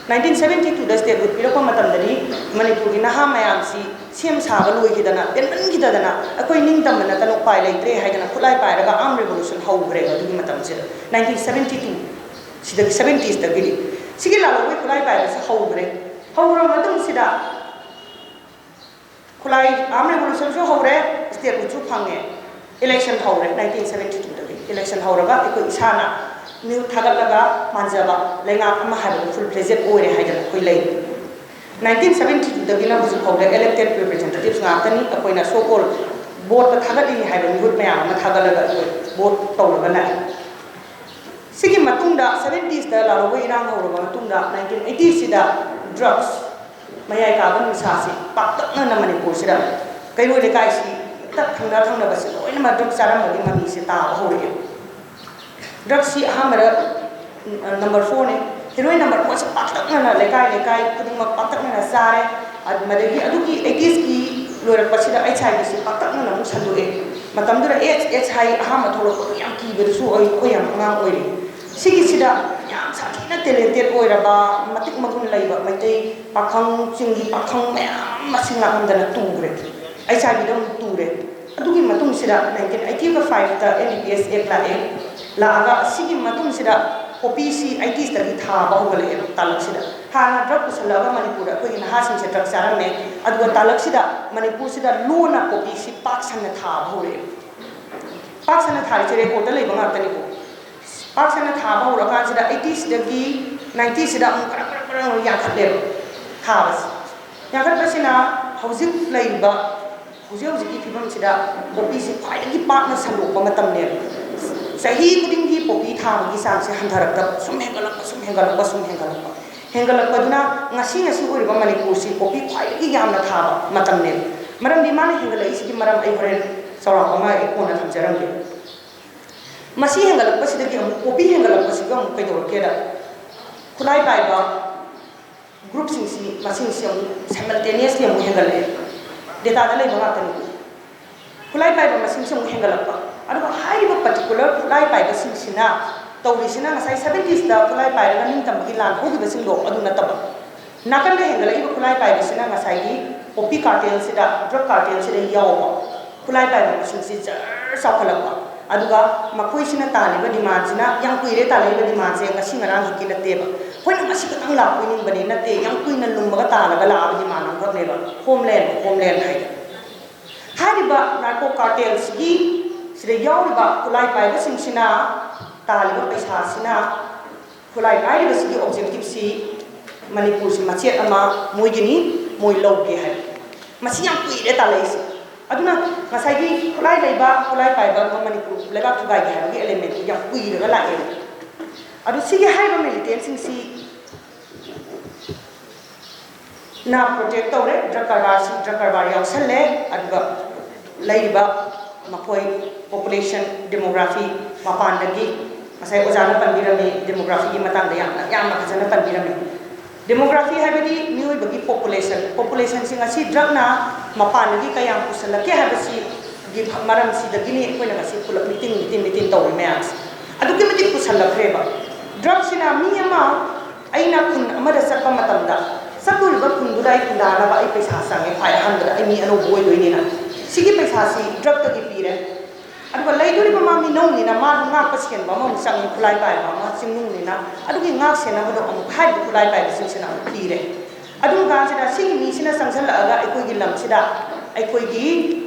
ꯅꯥꯏꯟꯇꯤꯟ ꯁꯕꯦꯟꯇꯤ ꯇꯨꯗ ꯁ꯭ꯇꯦꯠꯍꯨꯗ ꯄꯤꯔꯛꯄ ꯃꯇꯝꯗꯗꯤ ꯃꯅꯤꯄꯨꯔꯒꯤ ꯅꯍꯥ ꯃꯌꯥꯝꯁꯤ ꯁꯦꯝ ꯁꯥꯕ ꯂꯣꯏꯈꯤꯗꯅ, ꯄꯦꯟꯃꯟꯈꯤꯗꯗꯅ ꯑꯩꯈꯣꯏ ꯅꯤꯡꯇꯝꯕ ꯅꯠꯇꯅ ꯎꯄꯥꯏ ꯂꯩꯇ꯭ꯔꯦ ꯍꯥꯏꯗꯅ ꯈꯨꯠꯂꯥꯏ ꯄꯥꯏꯔꯒ ꯑꯥꯔꯝ ꯔꯦꯚꯣꯂꯨꯁꯟ ꯍꯧꯈ꯭ꯔꯦꯕ꯫ ꯑꯗꯨꯒꯤ ꯃꯇꯝꯁꯤꯗ ꯅꯥꯏꯟꯇꯤꯟ ꯁꯕꯦꯟꯇꯤ ꯇꯨ ꯁꯤꯗꯒꯤ, ꯁꯕꯦꯟꯇꯤꯁꯇꯒꯤꯗꯤ ꯁꯤꯒꯤ ꯂꯥꯜꯍꯧꯕꯒꯤ ꯈꯨꯠꯂꯥꯏ ꯄꯥꯏꯕꯁꯤ ꯍꯧꯈ꯭ꯔꯦ꯫ ꯍꯧꯔꯕ ꯃꯇꯨꯡꯁꯤꯗ ꯈꯨꯠꯂꯥꯏ, ꯑꯥꯔꯝ ꯔꯦꯚꯣꯂꯨꯁꯟꯁꯨ ꯍꯧꯔꯦ, ꯁ꯭ꯇꯦꯠꯍꯨꯗꯁꯨ ꯐꯪꯉꯦ꯫ ꯏꯂꯦꯛꯁꯟ ꯍꯧꯔꯦ ꯅꯥꯏꯟꯇꯤꯟ ꯁꯕꯦꯟꯇꯤ ꯇꯨꯗꯒꯤ꯫ ꯏꯂꯦꯛꯁꯟ ꯍꯧꯔꯒ ꯑꯩꯈꯣꯏ ꯏꯁꯥꯅ ꯃꯤꯍꯨꯠ ꯊꯥꯒꯠꯂꯒ ꯃꯥꯟꯖꯕ ꯂꯩꯉꯥꯛ ꯑꯃ ꯍꯥꯏꯕꯗꯨ ꯐꯨꯜ ꯐ꯭ꯂꯦꯖꯦꯠ ꯑꯣꯏꯔꯦ ꯍꯥꯏꯗꯅ ꯑꯩꯈꯣꯏ ꯂꯩ꯫ ꯅꯥꯏꯟꯇꯤꯟ ꯁꯕꯦꯟꯇꯤ ꯇꯨꯗꯒꯤꯅ ꯍꯧꯖꯤꯛ ꯐꯥꯎꯗ ꯏꯂꯦꯛꯇꯦꯗ ꯔꯤꯄ꯭ꯔꯖꯦꯟꯇꯦꯇꯤꯚꯁ ꯉꯥꯛꯇꯅꯤ꯫ ꯑꯩꯈꯣꯏꯅ ꯁꯣ ꯀꯣꯜ ꯚꯣꯠꯇ ꯊꯥꯒꯠꯂꯤꯅꯤ ꯍꯥꯏꯕ ꯃꯤꯍꯨꯠ ꯃꯌꯥꯝ ꯑꯃ ꯊꯥꯒꯠꯂꯒ ꯑꯩꯈꯣꯏ ꯚꯣꯠ ꯇꯧꯔꯒ ꯂꯥꯛꯏ꯫ ꯁꯤꯒꯤ ꯃꯇꯨꯡꯗ ꯁꯕꯦꯟꯇꯤꯁꯇ ꯂꯥꯜꯍꯧꯕ ꯏꯔꯥꯡ ꯍꯧꯔꯕ ꯃꯇꯨꯡꯗ ꯅꯥꯏꯟꯇꯤꯟ ꯑꯩꯇꯤꯁꯤꯗ ꯗ꯭ꯔꯒꯁ, ꯃꯌꯥꯏ ꯀꯥꯕ ꯅꯤꯁꯥꯁꯤ ꯄꯥꯛꯇꯛꯅꯅ ꯃꯅꯤꯄꯨꯔꯁꯤꯗ ꯀꯩꯔꯣꯏ ꯂꯩꯀꯥꯏꯁꯤ ꯍꯦꯛꯇ ꯊꯪꯅ ꯊꯪꯅꯕꯁꯤ ꯂꯣꯏꯅꯃꯛ ꯗ꯭ꯔꯒ ꯆꯥꯔꯝꯕꯒꯤ ꯃꯃꯤꯁꯦ ꯇꯥꯕ ꯍꯧꯔꯛꯑꯦ꯫ ꯗ꯭ꯔꯒꯁꯤ ꯑꯍꯥꯟꯕꯗ ꯅꯝꯕꯔ ꯐꯣꯔꯅꯤ, ꯍꯦꯔꯣꯏꯟ ꯅꯝꯕꯔ ꯐꯣꯔꯁꯤ ꯄꯥꯛꯇꯛꯅꯅ ꯂꯩꯀꯥꯏ ꯂꯩꯀꯥꯏ ꯈꯨꯗꯤꯡꯃꯛ ꯄꯥꯛꯇꯛꯅꯅ ꯆꯥꯔꯦ꯫ ꯑꯗ-, ꯃꯗꯒꯤ ꯑꯗꯨꯒꯤ ꯑꯩꯇꯤꯁꯀꯤ ꯂꯣꯏꯔꯛꯄꯁꯤꯗ ꯑꯩꯠꯁ ꯑꯥꯏ ꯚꯤꯁꯤ ꯄꯥꯛꯇꯛꯅꯅ ꯑꯃꯨꯛ ꯁꯟꯗꯣꯛꯑꯦ꯫ ꯃꯇꯝꯗꯨꯗ ꯑꯦꯠꯁ, ꯑꯦꯠꯁ ꯑꯥꯏ ꯑꯍꯥꯟꯕ ꯊꯣꯛꯂꯛꯄꯗ ꯌꯥꯝ ꯀꯤꯕꯗꯁꯨ ꯑꯣꯏ, ꯑꯩꯈꯣꯏ ꯌꯥꯝ ꯑꯉꯥꯡ ꯑꯣꯏꯔꯤ꯫ ꯁꯤꯒꯤꯁꯤꯗ ꯌꯥꯝ ꯁꯥꯊꯤꯅ ꯇꯦꯂꯦꯟꯇꯦꯠ ꯑꯣꯏꯔꯕ, ꯃꯇꯤꯛ ꯃꯒꯨꯟ ꯂꯩꯕ ꯃꯩꯇꯩ ꯄꯥꯈꯪ, ꯆꯤꯡꯒꯤ ꯄꯥꯈꯪ ꯃꯌꯥꯝ ꯃꯁꯤꯡ ꯂꯥꯛꯂꯝꯗꯅ ꯇꯨꯈ꯭ꯔꯦ꯫ ꯑꯩꯠꯁ ꯑꯥꯏ ꯚꯤꯗ ꯑꯃꯨꯛ ꯇꯨꯔꯦ꯫ ꯑꯗꯨꯒꯤ ꯃꯇꯨꯡꯁꯤꯗ ꯅꯥꯏꯟꯇꯤꯟ ꯑꯩꯠꯇꯤ ꯐꯥꯏꯚꯇ ꯑꯦꯟ ꯗꯤ ꯄꯤ ꯑꯦꯁ ꯑꯦꯛ ꯂꯥꯛꯑꯦ꯫ ꯂꯥꯛꯑꯒ ꯑꯁꯤꯒꯤ ꯃꯇꯨꯡꯁꯤꯗ ꯄꯣꯄꯤꯁꯤ ꯑꯩꯇꯤꯁꯇꯒꯤ ꯊꯥꯕ ꯍꯧꯒꯠꯂꯛꯑꯦꯕ ꯇꯥꯂꯛꯁꯤꯗ꯫ ꯍꯥꯟꯅ ꯗ꯭ꯔꯒ ꯄꯨꯁꯜꯂꯛꯑꯒ ꯃꯅꯤꯄꯨꯔꯗ ꯑꯩꯈꯣꯏꯒꯤ ꯅꯍꯥꯁꯤꯡꯁꯦ ꯗ꯭ꯔꯒ ꯆꯥꯔꯝꯃꯦ, ꯑꯗꯨꯒ ꯇꯥꯂꯛꯁꯤꯗ ꯃꯅꯤꯄꯨꯔꯁꯤꯗ ꯂꯣꯟꯅ ꯄꯣꯄꯤꯁꯤ ꯄꯥꯛ ꯁꯟꯅ ꯊꯥꯕ ꯍꯧꯔꯛꯑꯦꯕ꯫ ꯄꯥꯛ ꯁꯟꯅ ꯊꯥꯔꯤꯁꯦ ꯔꯦꯀꯣꯔꯗ ꯂꯩꯕ ꯉꯥꯛꯇꯅꯤꯀꯣ꯫ ꯄꯥꯛ ꯁꯟꯅ ꯊꯥꯕ ꯍꯧꯔꯀꯥꯟꯁꯤꯗ ꯑꯩꯇꯤꯁꯤꯗꯒꯤ ꯅꯥꯏꯟꯇꯤꯁꯤꯗ ꯑꯃꯨꯛ ꯈꯔ ꯈꯔ ꯈꯔ ꯌꯥꯡꯈꯠꯂꯦꯕ ꯊꯥꯕꯁꯦ꯫ ꯌꯥꯡꯈꯠꯄꯁꯤꯅ ꯍꯧꯖꯤꯛ ꯂꯩꯔꯤꯕ ꯍꯧꯖꯤꯛ ꯍꯧꯖꯤꯛꯀꯤ ꯐꯤꯕꯝꯁꯤꯗ ꯄꯣꯄꯤꯁꯤ ꯈ꯭ꯋꯥꯏꯗꯒꯤ ꯄꯥꯛꯅ ꯁꯟꯗꯣꯛꯄ ꯃꯇꯝꯅꯦꯕ꯫ ꯆꯍꯤ ꯈꯨꯗꯤꯡꯒꯤ ꯄꯣꯄꯤ ꯊꯥꯕꯒꯤ ꯆꯥꯡꯁꯦ ꯍꯟꯊꯔꯛꯇꯕ, ꯁꯨꯝ ꯍꯦꯟꯒꯠꯂꯛꯄ, ꯁꯨꯝ ꯍꯦꯟꯒꯠꯂꯛꯄ, ꯁꯨꯝ ꯍꯦꯟꯒꯠꯂꯛꯄ꯫ ꯍꯦꯟꯒꯠꯂꯛꯄꯗꯨꯅ ꯉꯁꯤ ꯉꯁꯤ ꯑꯣꯏꯔꯤꯕ ꯃꯅꯤꯄꯨꯔꯁꯤ ꯄꯣꯄꯤ ꯈ꯭ꯋꯥꯏꯗꯒꯤ ꯌꯥꯝꯅ ꯊꯥꯕ ꯃꯇꯝꯅꯦꯕ꯫ ꯃꯔꯝꯗꯤ ꯃꯥꯅ ꯍꯦꯟꯒꯠꯂꯛꯏꯁꯤꯒꯤ ꯃꯔꯝ ꯑꯩ ꯍꯣꯔꯦꯟ ꯆꯥꯎꯔꯥꯛꯄ ꯑꯃ ꯑꯩ ꯀꯣꯟꯅ ꯊꯝꯖꯔꯝꯒꯦ꯫ ꯃꯁꯤ ꯍꯦꯟꯒꯠꯂꯛꯄꯁꯤꯗꯒꯤ ꯑꯃꯨꯛ ꯄꯣꯄꯤ ꯍꯦꯟꯒꯠꯂꯛꯄꯁꯤꯒ ꯑꯃꯨꯛ ꯀꯩꯗꯧꯔꯛꯀꯦꯗ, ꯈꯨꯠꯂꯥꯏ ꯄꯥꯏꯕ ꯒ꯭ꯔꯨꯞꯁꯤꯡꯁꯤ, ꯃꯁꯤꯡꯁꯤ ꯑꯃꯨꯛ ꯁꯥꯏꯃꯜꯇꯦꯅꯤꯌꯁꯂꯤ ꯑꯃꯨꯛ ꯍꯦꯟꯒꯠꯂꯛꯑꯦ꯫ ꯗꯦꯇꯥꯗ ꯂꯩꯕ ꯉꯥꯛꯇꯅꯤ꯫ ꯈꯨꯠꯂꯥꯏ ꯄꯥꯏꯕ ꯃꯁꯤꯡꯁꯤ ꯑꯃꯨꯛ ꯍꯦꯟꯒꯠꯂꯛꯄ꯫ ꯑꯗꯨꯒ ꯍꯥꯏꯔꯤꯕ ꯄꯔꯇꯤꯀꯨꯂꯔ ꯈꯨꯠꯂꯥꯏ ꯄꯥꯏꯕꯁꯤꯡꯁꯤꯅ ꯇꯧꯔꯤꯁꯤꯅ ꯉꯁꯥꯏ ꯁꯕꯦꯟꯇꯤꯁꯇ ꯈꯨꯠꯂꯥꯏ ꯄꯥꯏꯔꯒ ꯅꯤꯡꯇꯝꯕꯒꯤ ꯂꯥꯟ ꯍꯧꯈꯤꯕꯁꯤꯡꯗꯣ ꯑꯗꯨ ꯅꯠꯇꯕ꯫ ꯅꯥꯀꯟꯗ ꯍꯦꯟꯒꯠꯂꯛꯏꯕ ꯈꯨꯠꯂꯥꯏ ꯄꯥꯏꯕꯁꯤꯅ ꯉꯁꯥꯏꯒꯤ ꯄꯣꯄꯤ ꯀꯥꯔꯇꯦꯜꯁꯤꯗ, ꯗ꯭ꯔꯒ ꯀꯥꯔꯇꯦꯜꯁꯤꯗ ꯌꯥꯎꯕ ꯈꯨꯠꯂꯥꯏ ꯄꯥꯏꯕ ꯃꯁꯤꯡꯁꯤ ꯖꯔ ꯆꯥꯎꯈꯠꯂꯛꯄ꯫ ꯑꯗꯨꯒ ꯃꯈꯣꯏꯁꯤꯅ ꯇꯥꯜꯂꯤꯕ ꯗꯤꯃꯥꯟꯁꯤꯅ ꯌꯥꯝ ꯀꯨꯏꯔꯦ ꯇꯥꯜꯂꯛꯏꯕ ꯗꯤꯃꯥꯟꯁꯦ ꯉꯁꯤ ꯉꯔꯥꯡ ꯈꯛꯀꯤ ꯅꯠꯇꯦꯕ꯫ ꯑꯩꯈꯣꯏꯅ ꯉꯁꯤ ꯈꯛꯇꯪ ꯂꯥꯛꯄꯣꯏ ꯅꯤꯡꯕꯅꯤ, ꯅꯠꯇꯦ, ꯌꯥꯝ ꯀꯨꯏꯅ ꯂꯨꯝꯃꯒ ꯇꯥꯜꯂꯒ ꯂꯥꯛꯑꯕ ꯗꯤꯃꯥꯟ ꯑꯃꯈꯛꯅꯦꯕ꯫ ꯍꯣꯝꯂꯦꯟ, ꯍꯣꯝꯂꯦꯟ ꯍꯥꯏꯗꯣ꯫ ꯍꯥꯏꯔꯤꯕ ꯅꯥꯔꯀꯣ ꯀꯥꯔꯇꯦꯜꯁꯤꯒꯤ ꯁꯤꯗ ꯌꯥꯎꯔꯤꯕ ꯈꯨꯠꯂꯥꯏ ꯄꯥꯏꯕꯁꯤꯡꯁꯤꯅ ꯇꯥꯜꯂꯤꯕ ꯄꯩꯁꯥꯁꯤꯅ, ꯈꯨꯠꯂꯥꯏ ꯄꯥꯏꯔꯤꯕꯁꯤꯒꯤ ꯑꯣꯕꯖꯦꯛꯇꯤꯞꯁꯤ ꯃꯅꯤꯄꯨꯔꯁꯤ ꯃꯆꯦꯠ ꯑꯃ ꯃꯣꯏꯒꯤꯅꯤ, ꯃꯣꯏ ꯂꯧꯒꯦ ꯍꯥꯏꯕ꯫ ꯃꯁꯤ ꯌꯥꯝ ꯀꯨꯏꯔꯦ ꯇꯥꯜꯂꯛꯏꯁꯦ꯫ ꯑꯗꯨꯅ ꯉꯁꯥꯏꯒꯤ ꯈꯨꯠꯂꯥꯏ ꯂꯩꯕ, ꯈꯨꯠꯂꯥꯏ ꯄꯥꯏꯕ ꯑꯃ ꯃꯅꯤꯄꯨꯔ ꯂꯩꯕꯥꯛ ꯊꯨꯒꯥꯏꯒꯦ ꯍꯥꯏꯕꯒꯤ ꯑꯦꯂꯦꯃꯦꯟꯠꯇꯨ ꯌꯥꯝ ꯀꯨꯏꯔꯒ ꯂꯥꯛꯑꯦꯕ꯫ ꯑꯗꯨ ꯁꯤꯒꯤ ꯍꯥꯏꯔꯤꯕ ꯃꯤꯂꯤꯇꯦꯟꯁꯤꯡꯁꯤ ꯅ ꯄ꯭ꯔꯣꯇꯦꯛ ꯇꯧꯔꯦ, ꯗ꯭ꯔꯒ ꯀꯔꯕꯥꯔꯁꯤ, ꯗ꯭ꯔꯒ ꯀꯔꯕꯥꯔ ꯌꯥꯎꯁꯜꯂꯦ, ꯑꯗꯨꯒ ꯂꯩꯔꯤꯕ ꯃꯈꯣꯏ ꯄꯣꯄꯨꯂꯦꯁꯟ, ꯗꯦꯃꯣꯒ꯭ꯔꯥꯐꯤ, ꯃꯄꯥꯟꯗꯒꯤ ꯉꯁꯥꯏ ꯑꯣꯖꯥꯅ ꯄꯟꯕꯤꯔꯝꯃꯤ, ꯗꯦꯃꯣꯒ꯭ꯔꯥꯐꯤꯒꯤ ꯃꯇꯥꯡꯗ ꯌꯥꯝꯅ, ꯌꯥꯝꯅ ꯐꯖꯅ ꯄꯟꯕꯤꯔꯝꯃꯤ꯫ ꯗꯦꯃꯣꯒ꯭ꯔꯥꯐꯤ ꯍꯥꯏꯕꯗꯤ ꯃꯤꯑꯣꯏꯕꯒꯤ ꯄꯣꯄꯨꯂꯦꯁꯟ, ꯄꯣꯄꯨꯂꯦꯁꯟꯁꯤ ꯉꯁꯤ ꯗ꯭ꯔꯒꯅ ꯃꯄꯥꯟꯗꯒꯤ ꯀꯌꯥꯝ ꯄꯨꯁꯜꯂꯛꯀꯦ ꯍꯥꯏꯕꯁꯤꯒꯤ ꯃꯔꯝꯁꯤꯗꯒꯤꯅꯤ ꯑꯩꯈꯣꯏꯅ ꯉꯁꯤ ꯄꯨꯂꯞ ꯃꯤꯇꯤꯡ, ꯃꯤꯇꯤꯡ, ꯃꯤꯇꯤꯡ ꯇꯧꯔꯤ ꯃꯌꯥꯝꯁꯦ꯫ ꯑꯗꯨꯛꯀꯤ ꯃꯇꯤꯛ ꯄꯨꯁꯜꯂꯛꯈ꯭ꯔꯦꯕ꯫ ꯗ꯭ꯔꯒꯁꯤꯅ ꯃꯤ ꯑꯃ, ꯑꯩꯅ ꯈꯨꯟ ꯑꯃꯗ ꯆꯠꯄ ꯃꯇꯝꯗ, ꯆꯠꯇꯣꯔꯤꯕ ꯈꯨꯟꯗꯨꯗ ꯑꯩ ꯈꯨꯟꯗꯥꯅꯕ ꯑꯩ ꯄꯩꯁꯥ ꯆꯪꯉꯦ, ꯈ꯭ꯋꯥꯏ ꯑꯍꯥꯟꯕꯗ ꯑꯩ ꯃꯤ ꯑꯅꯧꯕ ꯑꯣꯏꯗꯣꯏꯅꯤꯅ꯫ ꯁꯤꯒꯤ ꯄꯩꯁꯥꯁꯤ ꯗ꯭ꯔꯒꯇꯒꯤ ꯄꯤꯔꯦ꯫ ꯑꯗꯨꯒ ꯂꯩꯗꯣꯔꯤꯕ ꯃꯥ ꯃꯤꯅꯧꯅꯤꯅ ꯃꯥꯁꯨ ꯉꯥꯛꯄ ꯁꯦꯟꯕ ꯑꯃꯃꯨꯛ ꯆꯪꯉꯤ, ꯈꯨꯠꯂꯥꯏ ꯄꯥꯏꯕ ꯑꯃ ꯆꯤꯡꯅꯨꯡꯅꯤꯅ꯫ ꯑꯗꯨꯒꯤ ꯉꯥꯛ ꯁꯦꯟꯅꯕꯗꯣ ꯑꯃꯨꯛ ꯍꯥꯏꯔꯤꯕ ꯈꯨꯠꯂꯥꯏ ꯄꯥꯏꯕꯁꯤꯡꯁꯤꯅ ꯑꯃꯨꯛ ꯄꯤꯔꯦ꯫ ꯑꯗꯨꯝ ꯀꯥꯟꯁꯤꯗ ꯁꯤꯒꯤ ꯃꯤꯁꯤꯅ ꯆꯪꯁꯤꯜꯂꯛꯑꯒ ꯑꯩꯈꯣꯏꯒꯤ ꯂꯝꯁꯤꯗ ꯑꯩꯈꯣꯏꯒꯤ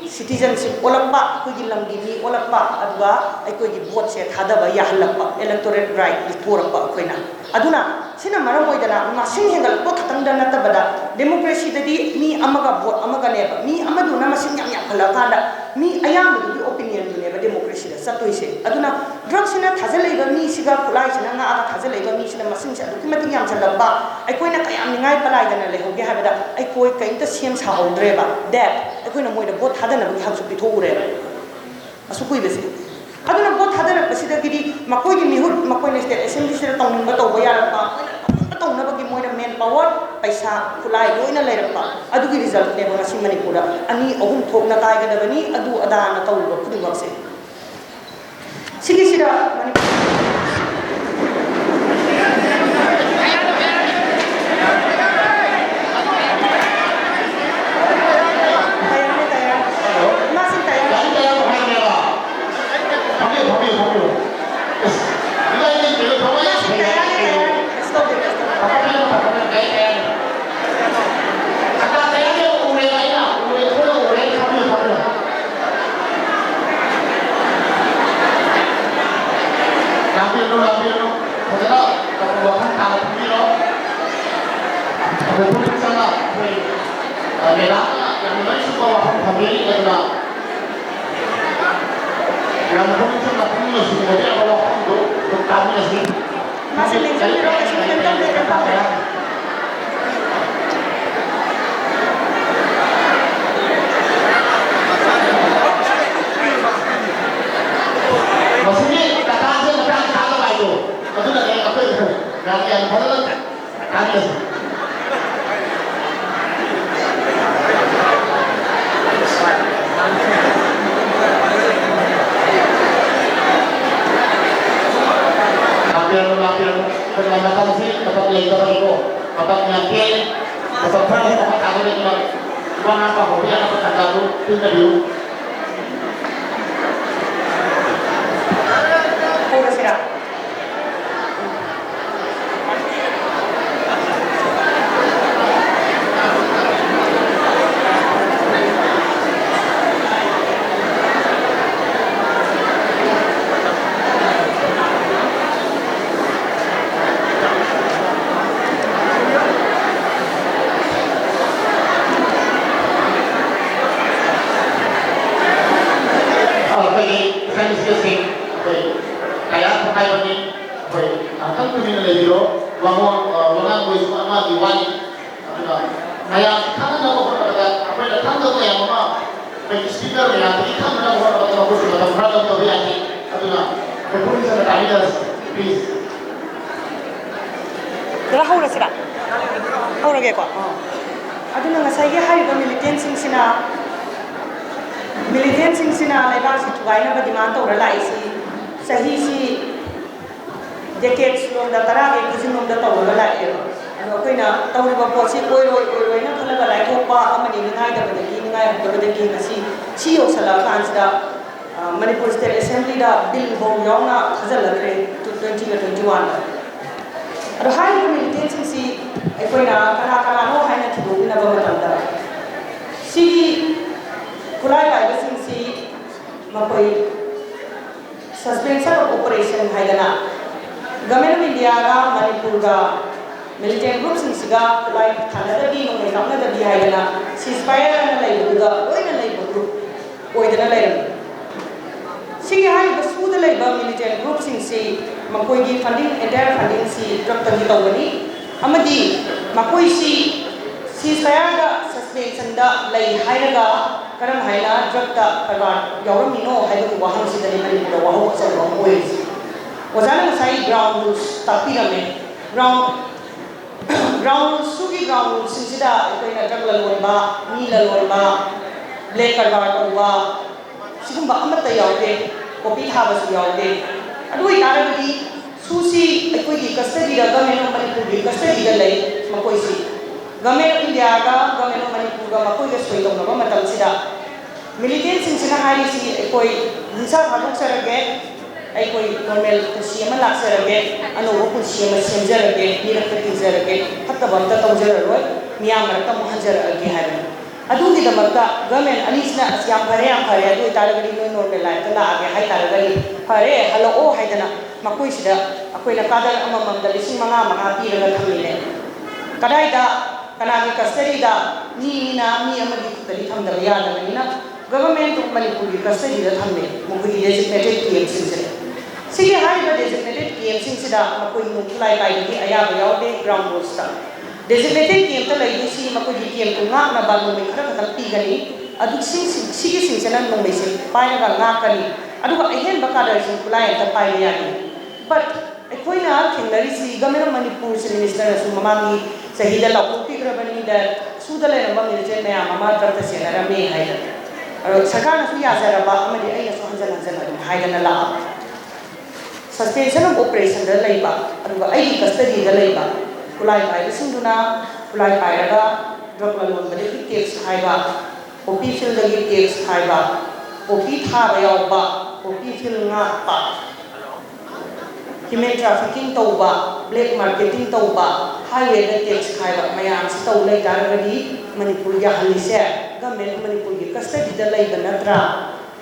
citizenship ꯑꯣꯜꯂꯛꯄ, ꯑꯩꯈꯣꯏꯒꯤ ꯂꯝꯒꯤ ꯃꯤ ꯑꯣꯜꯂꯛꯄ, ꯑꯗꯨꯒ ꯑꯩꯈꯣꯏꯒꯤ voteꯁꯦ ꯊꯥꯗꯕ ꯌꯥꯍꯜꯂꯛꯄ, electorate right ꯄꯤꯊꯣꯔꯛꯄ ꯑꯩꯈꯣꯏꯅ꯫ ꯑꯗꯨꯅ ꯁꯤꯅ ꯃꯔꯝ ꯑꯣꯏꯗꯅ ꯃꯁꯤꯡ ꯍꯦꯟꯒꯠꯂꯛꯄ ꯈꯛꯇꯪꯗ ꯅꯠꯇꯕꯗ, democracyꯗꯗꯤ ꯃꯤ ꯑꯃꯒ vote ꯑꯃꯒꯅꯦꯕ, ꯃꯤ ꯑꯃꯗꯨꯅ ꯃꯁꯤꯡ ꯌꯥꯝ ꯌꯥꯝꯈꯠꯂꯛꯑꯀꯥꯟꯗ ꯃꯤ ꯑꯌꯥꯝꯕꯗꯨꯒꯤ opinionꯗꯨꯅꯦꯕ democracyꯗ ꯆꯠꯇꯣꯏꯁꯦ꯫ ꯑꯗꯨꯅ drugꯁꯤꯅ ꯊꯥꯖꯤꯜꯂꯛꯏꯕ ꯃꯤꯁꯤꯒ ꯈꯨꯠꯂꯥꯏꯁꯤꯅ ꯉꯥꯛꯑꯒ ꯊꯥꯖꯤꯜꯂꯛꯏꯕ ꯃꯤꯁꯤꯅ ꯃꯁꯤꯡꯁꯦ ꯑꯗꯨꯛꯀꯤ ꯃꯇꯤꯛ ꯌꯥꯝꯁꯤꯜꯂꯛꯄ, ꯑꯩꯈꯣꯏꯅ ꯀꯌꯥꯝ ꯅꯤꯡꯉꯥꯏ ꯄꯂꯥꯏꯗꯅ ꯂꯩꯍꯧꯒꯦ ꯍꯥꯏꯕꯗ, ꯑꯩꯈꯣꯏ ꯀꯔꯤꯝꯇ ꯁꯦꯝ ꯁꯥꯍꯧꯗ꯭ꯔꯦꯕ꯫ That ꯑꯩꯈꯣꯏꯅ ꯃꯣꯏꯗ vote ꯊꯥꯗꯅꯕꯒꯤ ꯍꯛꯁꯨ ꯄꯤꯊꯣꯛꯎꯔꯦꯕ ꯑꯁꯨꯛ ꯀꯨꯏꯕꯁꯦ꯫ ꯑꯗꯨꯅ vote ꯊꯥꯗꯔꯛꯄꯁꯤꯗꯒꯤꯗꯤ ꯃꯈꯣꯏꯒꯤ ꯃꯤꯍꯨꯠ, ꯃꯈꯣꯏꯅ state assemblyꯁꯤꯗ ꯇꯧꯅꯤꯡꯕ ꯇꯧꯕ ꯌꯥꯔꯛꯄ, ꯃꯣꯏꯅ ꯇꯧꯅꯤꯡꯕ ꯇꯧꯅꯕꯒꯤ ꯃꯣꯏꯅ man power, ꯄꯩꯁꯥ, ꯈꯨꯠꯂꯥꯏ ꯂꯣꯏꯅ ꯂꯩꯔꯛꯄ꯫ ꯑꯗꯨꯒꯤ resultꯅꯦꯕ ꯉꯁꯤ ꯃꯅꯤꯄꯨꯔꯗ ꯑꯅꯤ ꯑꯍꯨꯝ ꯊꯣꯛꯅ ꯀꯥꯏꯒꯗꯕꯅꯤ, ꯑꯗꯨ ꯑꯗꯥꯅ ꯇꯧꯔꯤꯕ ꯈꯨꯗꯤꯡꯃꯛꯁꯦ꯫ ꯁꯤꯒꯤꯁꯤꯗ ꯃꯅꯤꯄꯨꯔ ꯇꯌꯥꯔꯅꯦ, ꯇꯌꯥꯔ꯫ ꯏꯃꯥꯁꯤꯡ ꯇꯌꯥꯔ꯫ ꯐꯝꯕꯤꯌꯨ, ꯐꯝꯕꯤꯌꯨ, ꯐꯝꯕꯤꯌꯨ꯫ ꯑꯁ, ꯏꯕꯥꯅꯤ ꯀꯩꯅꯣ ꯊꯕꯛ ꯌꯥꯝ ꯐꯩ꯫ ꯐꯝꯕꯤꯌꯨ, ꯐꯝꯕꯤꯌꯨ, ꯐꯝꯕꯤꯌꯨ꯫ ꯀꯩ, ꯀꯩ꯫ ꯑꯀꯥ ꯀꯌꯥꯗꯤ ꯎꯔꯦ ꯑꯩꯅ, ꯎꯔꯦ, ꯊꯣꯏꯅ ꯎꯔꯦ, ꯊꯝꯕꯤꯌꯨ, ꯊꯝꯕꯤꯌꯨ꯫ ꯂꯥꯛꯄꯤꯔꯨꯅꯨ, ꯂꯥꯛꯄꯤꯔꯨꯅꯨ꯫ ꯐꯖꯅ ꯋꯥꯈꯜ ꯇꯥꯅ ꯐꯝꯕꯤꯔꯣ꯫ ꯑꯩꯈꯣꯏ ꯄꯨꯛꯅꯤꯡ ꯆꯪꯅ ꯑꯩꯈꯣꯏ, ꯑ, ꯃꯦꯗꯥꯝꯅ ꯌꯥꯝꯅ ꯃꯔꯤꯛ ꯆꯨꯝꯕ ꯋꯥꯐꯝ ꯊꯝꯕꯤꯔꯤ, ꯑꯗꯨꯅ ꯌꯥꯝꯅ ꯄꯨꯛꯅꯤꯡ ꯆꯪꯅ ꯄꯨꯛꯅꯤꯡ ꯂꯧꯁꯤꯡ ꯑꯣꯏꯕ ꯌꯥꯕ ꯋꯥꯐꯝꯗꯨ ꯑꯗꯨꯝ ꯇꯥꯃꯤꯟꯅꯁꯤ꯫ ꯃꯥꯁꯦ ꯂꯦꯡꯖꯟꯕꯤꯔꯣ, ꯀꯩꯁꯨ ꯀꯩꯝ ꯇꯧꯗꯦ, ꯀꯩꯝ ꯇꯧꯗꯦ꯫ ꯃꯁꯤꯒꯤ ꯀꯀꯥꯁꯦ ꯃꯇꯥꯡ ꯆꯥꯗꯕ ꯍꯥꯏꯗꯣ, ꯑꯗꯨꯅꯅꯦ ꯑꯩꯈꯣꯏ ꯌꯥꯝ ꯐꯖꯅ ꯇꯥꯟꯅꯁꯤ꯫ ꯂꯥꯛꯄꯤꯔꯅꯨ, ꯂꯥꯛꯄꯤꯔꯅꯨ꯫ ꯑꯩꯈꯣꯏ ꯃꯇꯝꯁꯤ ꯃꯇꯝ ꯂꯩꯇꯕꯅꯤꯀꯣ꯫ ꯃꯇꯝ ꯌꯥꯝ ꯇꯦꯜꯂꯤ꯫ ꯃꯇꯝ ꯈꯔ ꯍꯦꯟꯅ ꯃꯈꯥ ꯇꯥꯕ ꯂꯩꯇꯅ ꯏꯃꯥ ꯅꯄꯥ ꯍꯧꯕ ꯌꯥꯅꯕ ꯇꯥꯟꯖꯥꯗꯨ ꯄꯤꯖꯕꯤꯌꯨ꯫ ꯍꯥꯏꯕꯅꯤ꯫ ꯑꯩꯈꯣꯏ ꯉꯥꯏꯍꯥꯛꯇꯪ ꯇꯨꯃꯤꯟꯅ ꯂꯩꯕꯤꯔꯣ꯫ ꯋꯥꯉꯥꯡ ꯑ, ꯋꯥꯉꯥꯡꯕꯒꯤꯁꯨ ꯑꯃꯒꯤ ꯋꯥꯅꯤ꯫ ꯑꯗꯨꯅ ꯃꯌꯥꯝ ꯈꯪꯅꯅꯕ ꯍꯣꯠꯅꯕꯗ ꯑꯩꯈꯣꯏꯅ ꯈꯪꯗꯕ ꯃꯌꯥꯝ ꯑꯃ ꯑꯩꯈꯣꯏꯒꯤ ꯁ꯭ꯄꯤꯀꯔ ꯃꯌꯥꯝꯗꯒꯤ ꯈꯪꯅꯅꯕ ꯍꯣꯠꯅꯕꯗ ꯃꯈꯣꯏꯁꯨ ꯃꯇꯝ ꯈꯔ ꯂꯧꯗꯕ ꯌꯥꯗꯦ꯫ ꯑꯗꯨꯅ ꯑꯩꯈꯣꯏ ꯄꯨꯛꯅꯤꯡ ꯆꯪꯅ ꯇꯥꯃꯤꯟꯅꯔꯁꯤ꯫ Please꯫ ꯈꯔ ꯍꯧꯔꯁꯤꯔꯥ? ꯍꯧꯔꯒꯦꯀꯣ꯫ ꯑꯗꯨꯅ ꯉꯁꯥꯏꯒꯤ ꯍꯥꯏꯔꯤꯕ ꯃꯤꯂꯤꯇꯦꯟꯁꯤꯡꯁꯤꯅ, ꯃꯤꯂꯤꯇꯦꯟꯁꯤꯡꯁꯤꯅ ꯂꯩꯕꯥꯛꯁꯤ ꯊꯨꯒꯥꯏꯅꯕ ꯗꯤꯃꯥꯟ ꯇꯧꯔ ꯂꯥꯛꯏꯁꯤ ꯆꯍꯤꯁꯤ ꯗꯦꯀꯦꯠꯁ ꯂꯣꯝꯗ, ꯇꯔꯥꯒꯤ ꯈꯨꯖꯤꯟꯂꯣꯝꯗ ꯇꯧꯔꯒ ꯂꯥꯛꯑꯦꯕ꯫ ꯑꯗꯣ ꯑꯩꯈꯣꯏꯅ ꯇꯧꯔꯤꯕ ꯄꯣꯠꯁꯤ ꯑꯣꯏꯔꯣꯏ ꯑꯣꯏꯔꯣꯏꯅ ꯈꯜꯂꯒ ꯂꯥꯏꯊꯣꯛꯄ ꯑꯃꯗꯤ ꯅꯤꯡꯉꯥꯏꯗꯕꯗꯒꯤ, ꯅꯤꯡꯉꯥꯏꯍꯧꯗꯕꯗꯒꯤ ꯉꯁꯤ ꯁꯤ ꯌꯧꯁꯜꯂꯛꯑꯀꯥꯟꯁꯤꯗ, ꯑ, ꯃꯅꯤꯄꯨꯔ ꯁ꯭ꯇꯦꯠ ꯑꯦꯁꯦꯝꯕ꯭ꯂꯤꯗ ꯕꯤꯜ ꯐꯥꯎ ꯌꯥꯎꯅ ꯊꯥꯖꯤꯜꯂꯛꯈ꯭ꯔꯦ ꯇ꯭ꯋꯦꯟꯇꯤꯒ ꯇ꯭ꯋꯦꯟꯇꯤ ꯋꯥꯟꯗ꯫ ꯑꯗꯣ ꯍꯥꯏꯔꯤꯕ ꯃꯤꯂꯤꯇꯦꯟꯁꯤꯡꯁꯤ ꯑꯩꯈꯣꯏꯅ ꯀꯅꯥ ꯀꯅꯥꯅꯣ ꯍꯥꯏꯅ ꯊꯤꯗꯣꯛꯃꯤꯟꯅꯕ ꯃꯇꯝꯗ ꯁꯤꯒꯤ ꯈꯨꯠꯂꯥꯏ ꯄꯥꯏꯕꯁꯤꯡꯁꯤ ꯃꯈꯣꯏ suspension of operation ꯍꯥꯏꯗꯅ Government of Indiaꯒ ꯃꯅꯤꯄꯨꯔꯒ militant groupꯁꯤꯡꯁꯤꯒ ꯈꯨꯠꯂꯥꯏ ꯊꯥꯅꯗꯕꯤ, ꯅꯣꯡꯃꯩ ꯀꯥꯞꯅꯗꯕꯤ ꯍꯥꯏꯗꯅ ceasefire ꯑꯅ ꯂꯩꯕꯗꯨꯗ ꯂꯣꯏꯅ ꯂꯩꯕ group ꯑꯣꯏꯗꯅ ꯂꯩꯔꯝꯃꯤ꯫ ꯁꯤꯒꯤ ꯍꯥꯏꯔꯤꯕ ꯁꯨꯗ ꯂꯩꯕ militant groupꯁꯤꯡꯁꯤ ꯃꯈꯣꯏꯒꯤ funding, entire fundingꯁꯤ drugꯇꯒꯤ ꯇꯧꯒꯅꯤ ꯑꯃꯗꯤ ꯃꯈꯣꯏꯁꯤ ceasefireꯗ, suspensionꯗ ꯂꯩ ꯍꯥꯏꯔꯒ ꯀꯔꯝ ꯍꯥꯏꯅ drugꯇ ꯀꯔꯕꯥꯔ ꯌꯥꯎꯔꯝꯃꯤꯅꯣ ꯍꯥꯏꯕꯒꯤ ꯋꯥꯍꯪꯁꯤꯗꯅꯤ ꯃꯅꯤꯄꯨꯔꯗ ꯋꯥꯍꯧ ꯑꯆꯧꯕ ꯑꯃ ꯑꯣꯏꯔꯤꯁꯤ꯫ ꯑꯣꯖꯥꯅ ꯉꯁꯥꯏ ground rules ꯇꯥꯛꯄꯤꯔꯝꯃꯦ꯫ Ground, ground rules, ꯁꯨꯒꯤ ground rulesꯁꯤꯡꯁꯤꯗ ꯑꯩꯈꯣꯏꯅ drug ꯂꯂꯣꯟꯕ, ꯃꯤ ꯂꯂꯣꯟꯕ, black ꯀꯔꯕꯥꯔ ꯇꯧꯕ, ꯁꯤꯒꯨꯝꯕ ꯑꯃꯠꯇ ꯌꯥꯎꯗꯦ꯫ ꯄꯣꯄꯤ ꯊꯥꯕꯁꯨ ꯌꯥꯎꯗꯦ꯫ ꯑꯗꯨ ꯑꯣꯏꯇꯥꯔꯒꯗꯤ ꯁꯨꯁꯤ ꯑꯩꯈꯣꯏꯒꯤ custodyꯗ, Government of ꯃꯅꯤꯄꯨꯔꯒꯤ custodyꯗ ꯂꯩ ꯃꯈꯣꯏꯁꯤ꯫ Government of Indiaꯒ Government of ꯃꯅꯤꯄꯨꯔꯒ ꯃꯈꯣꯏꯒ ꯁꯣꯏ ꯇꯧꯅꯕ ꯃꯇꯝꯁꯤꯗ militantꯁꯤꯡꯁꯤꯅ ꯍꯥꯏꯔꯤꯁꯤ, "ꯑꯩꯈꯣꯏ ꯅꯤꯁꯥ ꯊꯥꯗꯣꯛꯆꯔꯒꯦ, ꯑꯩꯈꯣꯏ normal ꯄꯨꯟꯁꯤ ꯑꯃ ꯂꯥꯛꯆꯔꯒꯦ, ꯑꯅꯧꯕ ꯄꯨꯟꯁꯤ ꯑꯃ ꯁꯦꯝꯖꯔꯒꯦ, ꯃꯤꯔꯛꯇ ꯇꯤꯟꯖꯔꯒꯦ, ꯐꯠꯇꯕ ꯑꯝꯇ ꯇꯧꯖꯔꯔꯣꯏ, ꯃꯤꯌꯥꯝ ꯃꯔꯛꯇ ꯑꯃꯨꯛ ꯍꯟꯖꯔꯛꯑꯒꯦ" ꯍꯥꯏꯕꯅꯤ꯫ ꯑꯗꯨꯒꯤꯗꯃꯛꯇ government ꯑꯅꯤꯁꯤꯅ, "ꯑꯁ, ꯌꯥꯝ ꯐꯔꯦ, ꯌꯥꯝ ꯐꯔꯦ, ꯑꯗꯨ ꯑꯣꯏꯇꯥꯔꯒꯗꯤ ꯅꯣꯏ normal lifeꯇ ꯂꯥꯛꯑꯒꯦ ꯍꯥꯏꯇꯥꯔꯒꯗꯤ ꯐꯔꯦ, ꯍꯜꯂꯛꯑꯣ" ꯍꯥꯏꯗꯅ ꯃꯈꯣꯏꯁꯤꯗ ꯑꯩꯈꯣꯏꯅ cadre ꯑꯃꯃꯝꯗ ꯂꯤꯁꯤꯡ ꯃꯉꯥ ꯃꯉꯥ ꯄꯤꯔꯒ ꯊꯝꯃꯤꯅꯦ꯫ ꯀꯗꯥꯏꯗ, ꯀꯅꯥꯒꯤ custodyꯗ? ꯃꯤ ꯑꯅꯤꯅ ꯃꯤ ꯑꯃꯒꯤ ꯈꯨꯠꯇꯗꯤ ꯊꯝꯗꯕ ꯌꯥꯗꯕꯅꯤꯅ Government of ꯃꯅꯤꯄꯨꯔꯒꯤ custodyꯗ ꯊꯝꯃꯦ ꯃꯈꯣꯏꯒꯤ designated campꯁꯤꯡꯁꯦ꯫ ꯁꯤꯒꯤ ꯍꯥꯏꯔꯤꯕ designated campꯁꯤꯡꯁꯤꯗ ꯃꯈꯣꯏ ꯅꯣꯡ ꯈꯨꯠꯂꯥꯏ ꯄꯥꯏꯕꯒꯤ ꯑꯌꯥꯕ ꯌꯥꯎꯗꯦ꯫ Ground rules ꯇ designated campꯇ ꯂꯩꯗꯣꯏꯁꯤ ꯃꯈꯣꯏꯒꯤ campꯇꯨ ꯉꯥꯛꯅꯕ ꯅꯣꯡꯃꯩ ꯈꯔ ꯈꯛꯇꯪ ꯄꯤꯒꯅꯤ꯫ ꯑꯗꯨ ꯁꯤ-, ꯁꯤ-, ꯁꯤꯒꯤꯁꯤꯡꯁꯤꯅ ꯅꯣꯡꯃꯩꯁꯦ ꯄꯥꯏꯔꯒ ꯉꯥꯛꯀꯅꯤ꯫ ꯑꯗꯨꯒ ꯑꯍꯦꯟꯕ cadreꯁꯤꯡ ꯈꯨꯠꯂꯥꯏ ꯑꯝꯇ ꯄꯥꯏꯕ ꯌꯥꯗꯦ꯫ But ꯑꯩꯈꯣꯏꯅ ꯊꯦꯡꯅꯔꯤꯁꯤ, Government of ꯃꯅꯤꯄꯨꯔ Chief Ministerꯅꯁꯨ ꯃꯃꯥꯡꯒꯤ ꯆꯍꯤꯗ ꯂꯥꯎꯊꯣꯛꯄꯤꯈ꯭ꯔꯕꯅꯤꯗ, ꯁꯨꯗ ꯂꯩꯔꯝꯕ militant ꯃꯌꯥꯝ ꯑꯃ drugꯇ ꯆꯦꯟꯅꯔꯝꯃꯦ ꯍꯥꯏꯗꯅ꯫ ꯑꯗꯣ ꯁꯔꯀꯥꯔꯅꯁꯨ ꯌꯥꯖꯔꯕ ꯑꯃꯗꯤ ꯑꯩꯅꯁꯨ ꯍꯟꯖꯟ ꯍꯟꯖꯟ ꯑꯗꯨꯝ ꯍꯥꯏꯗꯅ ꯂꯥꯛꯑꯕ꯫ Suspension of operationꯗ ꯂꯩꯕ, ꯑꯗꯨꯒ ꯑꯩꯒꯤ custodyꯗ ꯂꯩꯕ ꯈꯨꯠꯂꯥꯏ ꯄꯥꯏꯕꯁꯤꯡꯗꯨꯅ ꯈꯨꯠꯂꯥꯏ ꯄꯥꯏꯔꯒ drug ꯂꯂꯣꯟꯕꯗꯒꯤ tax ꯈꯥꯏꯕ, poppy fieldꯗꯒꯤ tax ꯈꯥꯏꯕ, poppy ꯊꯥꯕ ꯌꯥꯎꯕ, poppy field ꯉꯥꯛꯄ, human trafficking ꯇꯧꯕ, black marketing ꯇꯧꯕ, highwayꯗ tax ꯈꯥꯏꯕ ꯃꯌꯥꯝꯁꯤ ꯇꯧ ꯂꯩ ꯇꯥꯔꯒꯗꯤ ꯃꯅꯤꯄꯨꯔ ꯌꯥꯍꯜꯂꯤꯁꯦ Government of ꯃꯅꯤꯄꯨꯔꯒꯤ custodyꯗ ꯂꯩꯕ ꯅꯠꯇ꯭ꯔꯥ?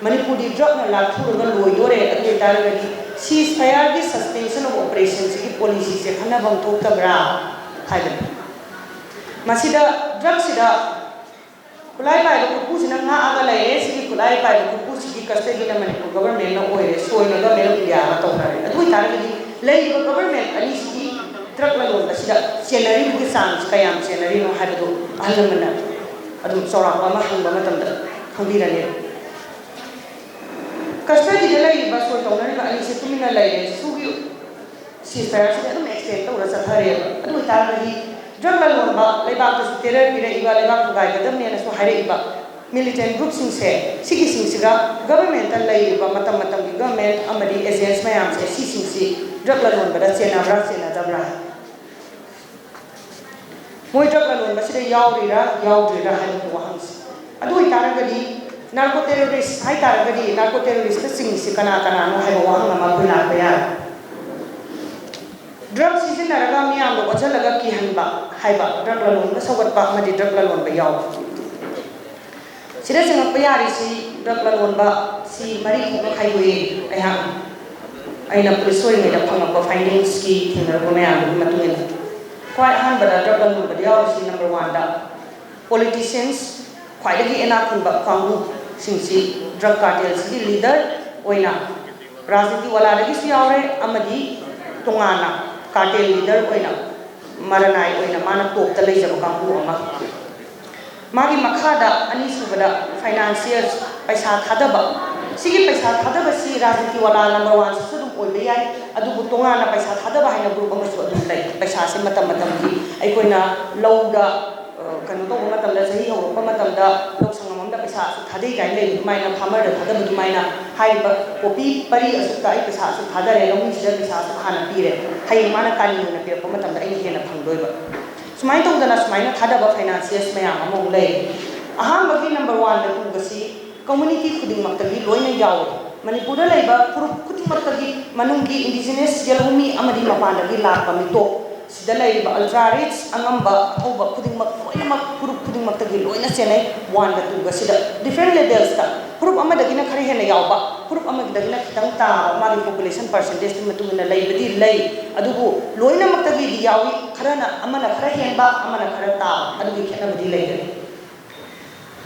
ꯃꯅꯤꯄꯨꯔꯗꯤ drugꯅ ꯂꯥꯛꯊꯨꯔꯒ ꯂꯣꯏꯗꯣꯔꯦ꯫ ꯑꯗꯨ ꯑꯣꯏꯇꯥꯔꯒꯗꯤ ceasefire ꯒꯤ suspension of operation ꯁꯤꯒꯤ policy ꯁꯦ ꯈꯟꯅꯐꯝ ꯊꯣꯛꯇꯕ꯭ꯔꯥ ꯍꯥꯏꯕꯅꯤ꯫ ꯃꯁꯤꯗ drugꯁꯤꯗ ꯈꯨꯠꯂꯥꯏ ꯄꯥꯏꯕ ꯈꯨꯠꯄꯨꯁꯤꯅ ꯉꯥꯛꯑꯒ ꯂꯩꯔꯦ, ꯁꯤꯒꯤ ꯈꯨꯠꯂꯥꯏ ꯄꯥꯏꯕ ꯈꯨꯠꯄꯨꯁꯤꯒꯤ custodyꯅ ꯃꯅꯤꯄꯨꯔ governmentꯅ ꯑꯣꯏꯔꯦ, ꯁꯣꯏꯅ Government of Indiaꯒ ꯇꯧꯅꯔꯦ꯫ ꯑꯗꯨ ꯑꯣꯏꯇꯥꯔꯒꯗꯤ ꯂꯩꯔꯤꯕ government ꯑꯅꯤꯁꯤꯒꯤ drug ꯂꯂꯣꯟꯕꯁꯤꯗ ꯆꯦꯟꯅꯔꯤꯕꯒꯤ ꯆꯥꯡꯁꯤ ꯀꯌꯥꯝ ꯆꯦꯟꯅꯔꯤꯅꯣ ꯍꯥꯏꯕꯗꯨ ꯑꯍꯜ ꯂꯃꯟꯅ ꯑꯗꯨꯝ ꯆꯥꯎꯔꯥꯛꯄ ꯑꯃ ꯍꯪꯕ ꯃꯇꯝꯗ ꯈꯪꯕꯤꯔꯅꯤ꯫ Custodyꯗ ꯂꯩꯔꯤꯕ ꯁꯣꯏ ꯇꯧꯅꯔꯤꯕ ꯑꯅꯤꯁꯤ ꯇꯨꯃꯤꯟꯅ ꯂꯩꯔꯦ꯫ ꯁꯤꯒꯤ ceasefire ꯁꯤꯗꯤ ꯑꯗꯨꯝ extend ꯇꯧꯔ ꯆꯠꯊꯔꯦꯕ꯫ ꯑꯗꯨ ꯑꯣꯏꯇꯥꯔꯒꯗꯤ drug ꯂꯂꯣꯟꯕ, ꯂꯩꯕꯥꯛꯇꯁꯨ terror ꯄꯤꯔꯛꯏꯕ, ꯂꯩꯕꯥꯛ ꯊꯨꯒꯥꯏꯒꯗꯕꯅꯦꯅꯁꯨ ꯍꯥꯏꯔꯛꯏꯕ militant groupꯁꯤꯡꯁꯦ, ꯁꯤꯒꯤꯁꯤꯡꯁꯤꯒ governmentꯇ ꯂꯩꯔꯤꯕ ꯃꯇꯝ ꯃꯇꯝꯒꯤ government ꯑꯃꯗꯤ agents ꯃꯌꯥꯝꯁꯦ, ꯁꯤꯁꯤꯡꯁꯤ drug ꯂꯂꯣꯟꯕꯗ ꯆꯦꯟꯅꯕ꯭ꯔꯥ ꯆꯦꯟꯅꯗꯕ꯭ꯔꯥ? ꯃꯣꯏ drug ꯂꯂꯣꯟꯕꯁꯤꯗ ꯌꯥꯎꯔꯤꯔꯥ ꯌꯥꯎꯗ꯭ꯔꯤꯔꯥ ꯍꯥꯏꯕꯒꯤ ꯋꯥꯍꯪꯁꯤ꯫ ꯑꯗꯨ ꯑꯣꯏꯇꯥꯔꯒꯗꯤ narco terrorist ꯍꯥꯏꯇꯥꯔꯒꯗꯤ narco terroristꯇ ꯆꯤꯡꯉꯤꯁꯤ ꯀꯅꯥ ꯀꯅꯥꯅꯣ ꯍꯥꯏꯕ ꯋꯥꯍꯪ ꯑꯃ ꯑꯩꯈꯣꯏ ꯂꯥꯛꯄ ꯌꯥꯔꯦ꯫ Drug ꯁꯤꯖꯤꯟꯅꯔꯒ ꯃꯤꯌꯥꯝꯗ ꯑꯣꯟꯁꯤꯜꯂꯒ ꯀꯤꯍꯟꯕ ꯍꯥꯏꯕ, drug ꯂꯂꯣꯟꯕ ꯁꯧꯒꯠꯄ ꯑꯃꯗꯤ drug ꯂꯂꯣꯟꯕ ꯌꯥꯎꯕ꯫ ꯁꯤꯗ ꯆꯤꯡꯉꯛꯄ ꯌꯥꯔꯤꯁꯤ drug ꯂꯂꯣꯟꯕ ꯁꯤ ꯃꯔꯤ ꯊꯣꯛꯅ ꯈꯥꯏꯗꯣꯛꯏ ꯑꯩꯍꯥꯛꯅ꯫ ꯑꯩꯅ police ꯑꯣꯏꯔꯤꯉꯩꯗ ꯐꯪꯉꯛꯄ findings ꯀꯤ ꯊꯦꯡꯅꯔꯛꯄ ꯃꯌꯥꯝꯗꯨꯒꯤ ꯃꯇꯨꯡ ꯏꯟꯅ꯫ ꯈ꯭ꯋꯥꯏ ꯑꯍꯥꯟꯕꯗ drug ꯂꯂꯣꯟꯕꯗ ꯌꯥꯎꯔꯤꯁꯤ number oneꯗ politicians, ꯈ꯭ꯋꯥꯏꯗꯒꯤ ꯏꯅꯥꯛ ꯈꯨꯟꯕ ꯀꯥꯡꯕꯨꯁꯤꯡꯁꯤ drug cartel ꯁꯤꯒꯤ leader ꯑꯣꯏꯅ ꯔꯥꯖꯅꯤꯇꯤ ꯋꯥꯂꯥꯗꯒꯤꯁꯨ ꯌꯥꯎꯔꯦ, ꯑꯃꯗꯤ ꯇꯣꯉꯥꯟꯅ ꯀꯥꯔꯇꯦꯜ ꯂꯤꯗꯔ ꯑꯣꯏꯅ ꯃꯔꯅꯥꯏ ꯑꯣꯏꯅ ꯃꯥꯅ ꯇꯣꯞꯇ ꯂꯩꯖꯕ ꯀꯥꯡꯕꯨ ꯑꯃ꯫ ꯃꯥꯒꯤ ꯃꯈꯥꯗ ꯑꯅꯤꯁꯨꯕꯗ ꯐꯥꯏꯅꯥꯟꯁꯤꯌꯔ, ꯄꯩꯁꯥ ꯊꯥꯗꯕ꯫ ꯁꯤꯒꯤ ꯄꯩꯁꯥ ꯊꯥꯗꯕꯁꯤ ꯔꯥꯖꯅꯤꯇꯤ ꯋꯥꯂꯥ ꯅꯝꯕꯔ ꯋꯥꯟꯁꯤꯁꯨ ꯑꯗꯨꯝ ꯑꯣꯏꯕ ꯌꯥꯏ, ꯑꯗꯨꯕꯨ ꯇꯣꯉꯥꯟꯅ ꯄꯩꯁꯥ ꯊꯥꯗꯕ ꯍꯥꯏꯅ ꯒ꯭ꯔꯨꯞ ꯑꯃꯁꯨ ꯑꯗꯨꯝ ꯂꯩ꯫ ꯄꯩꯁꯥꯁꯦ ꯃꯇꯝ ꯃꯇꯝꯒꯤ ꯑꯩꯈꯣꯏꯅ ꯂꯧꯗ, ꯑ, ꯀꯩꯅꯣ ꯇꯧꯕ ꯃꯇꯝꯗ, ꯆꯍꯤ ꯍꯧꯔꯛꯄ ꯃꯇꯝꯗ ꯂꯧ ꯁꯪꯉꯝ ꯑꯃꯗ ꯄꯩꯁꯥ ꯑꯁꯨꯛ ꯊꯥꯗꯩ ꯀꯥꯏꯅ ꯂꯩꯕ ꯑꯗꯨꯃꯥꯏꯅ, ꯐꯥꯔꯃꯔꯗ ꯊꯥꯗꯕ ꯑꯗꯨꯃꯥꯏꯅ ꯍꯥꯏꯔꯤꯕ ꯄꯣꯄꯤ ꯄꯔꯤ ꯑꯁꯨꯛꯇ ꯑꯩ ꯄꯩꯁꯥ ꯑꯁꯨꯛ ꯊꯥꯗꯔꯦ, ꯂꯧꯃꯤꯁꯤꯗ ꯄꯩꯁꯥ ꯑꯁꯨꯛ ꯍꯥꯟꯅ ꯄꯤꯔꯦ, ꯍꯌꯦꯡ ꯃꯥꯅ ꯀꯥꯅꯤ ꯑꯣꯏꯅ ꯄꯤꯔꯛꯄ ꯃꯇꯝꯗ ꯑꯩꯅ ꯍꯦꯟꯅ ꯐꯪꯗꯣꯏꯕ꯫ ꯁꯨꯃꯥꯏꯅ ꯇꯧꯗꯅ ꯁꯨꯃꯥꯏꯅ ꯊꯥꯗꯕ ꯐꯥꯏꯅꯥꯟꯁꯤꯌꯔꯁ ꯃꯌꯥꯝ ꯑꯃ ꯑꯃꯨꯛ ꯂꯩ꯫ ꯑꯍꯥꯟꯕꯒꯤ ꯅꯝꯕꯔ ꯋꯥꯟꯗ ꯇꯨꯒꯁꯤ ꯀꯝꯃꯨꯅꯤꯇꯤ ꯈꯨꯗꯤꯡꯃꯛꯇꯒꯤ ꯂꯣꯏꯅ ꯌꯥꯎꯏ꯫ ꯃꯅꯤꯄꯨꯔꯗ ꯂꯩꯕ ꯐꯨꯔꯨꯞ ꯈꯨꯗꯤꯡꯃꯛꯇꯒꯤ, ꯃꯅꯨꯡꯒꯤ ꯏꯟꯗꯤꯖꯤꯅꯁ ꯌꯦꯜꯍꯧꯃꯤ ꯑꯃꯗꯤ ꯃꯄꯥꯟꯗꯒꯤ ꯂꯥꯛꯄ ꯃꯤꯇꯣꯞ, ꯁꯤꯗ ꯂꯩꯔꯤꯕ ꯑꯜꯇ꯭ꯔꯥ ꯔꯤꯆ, ꯑꯉꯝꯕ, ꯑꯊꯧꯕ ꯈꯨꯗꯤꯡꯃꯛ, ꯂꯣꯏꯅꯃꯛ ꯐꯨꯔꯨꯞ ꯈꯨꯗꯤꯡꯃꯛꯇꯒꯤ ꯂꯣꯏꯅ ꯆꯦꯟꯅꯩ꯫ ꯋꯥꯟꯒ ꯇꯨꯒꯁꯤꯗ ꯗꯤꯐ꯭ꯔꯦꯟ ꯂꯦꯚꯦꯜꯁꯇ ꯐꯨꯔꯨꯞ ꯑꯃꯗꯒꯤꯅ ꯈꯔ ꯍꯦꯟꯅ ꯌꯥꯎꯕ, ꯐꯨꯔꯨꯞ ꯑꯃꯗꯒꯤꯅ ꯈꯤꯇꯪ ꯇꯥꯕ, ꯃꯥꯒꯤ ꯄꯣꯄꯨꯂꯦꯁꯟ ꯄꯥꯔꯁꯦꯟꯇꯦꯖꯀꯤ ꯃꯇꯨꯡ ꯏꯟꯅ ꯂꯩꯕꯗꯤ ꯂꯩ꯫ ꯑꯗꯨꯕꯨ ꯂꯣꯏꯅꯃꯛꯇꯒꯤꯗꯤ ꯌꯥꯎꯏ, ꯈꯔꯅ, ꯑꯃꯅ ꯈꯔ ꯍꯦꯟꯕ, ꯑꯃꯅ ꯈꯔ ꯇꯥꯕ, ꯑꯗꯨꯒꯤ ꯈꯦꯠꯅꯕꯗꯤ ꯂꯩꯒꯅꯤ꯫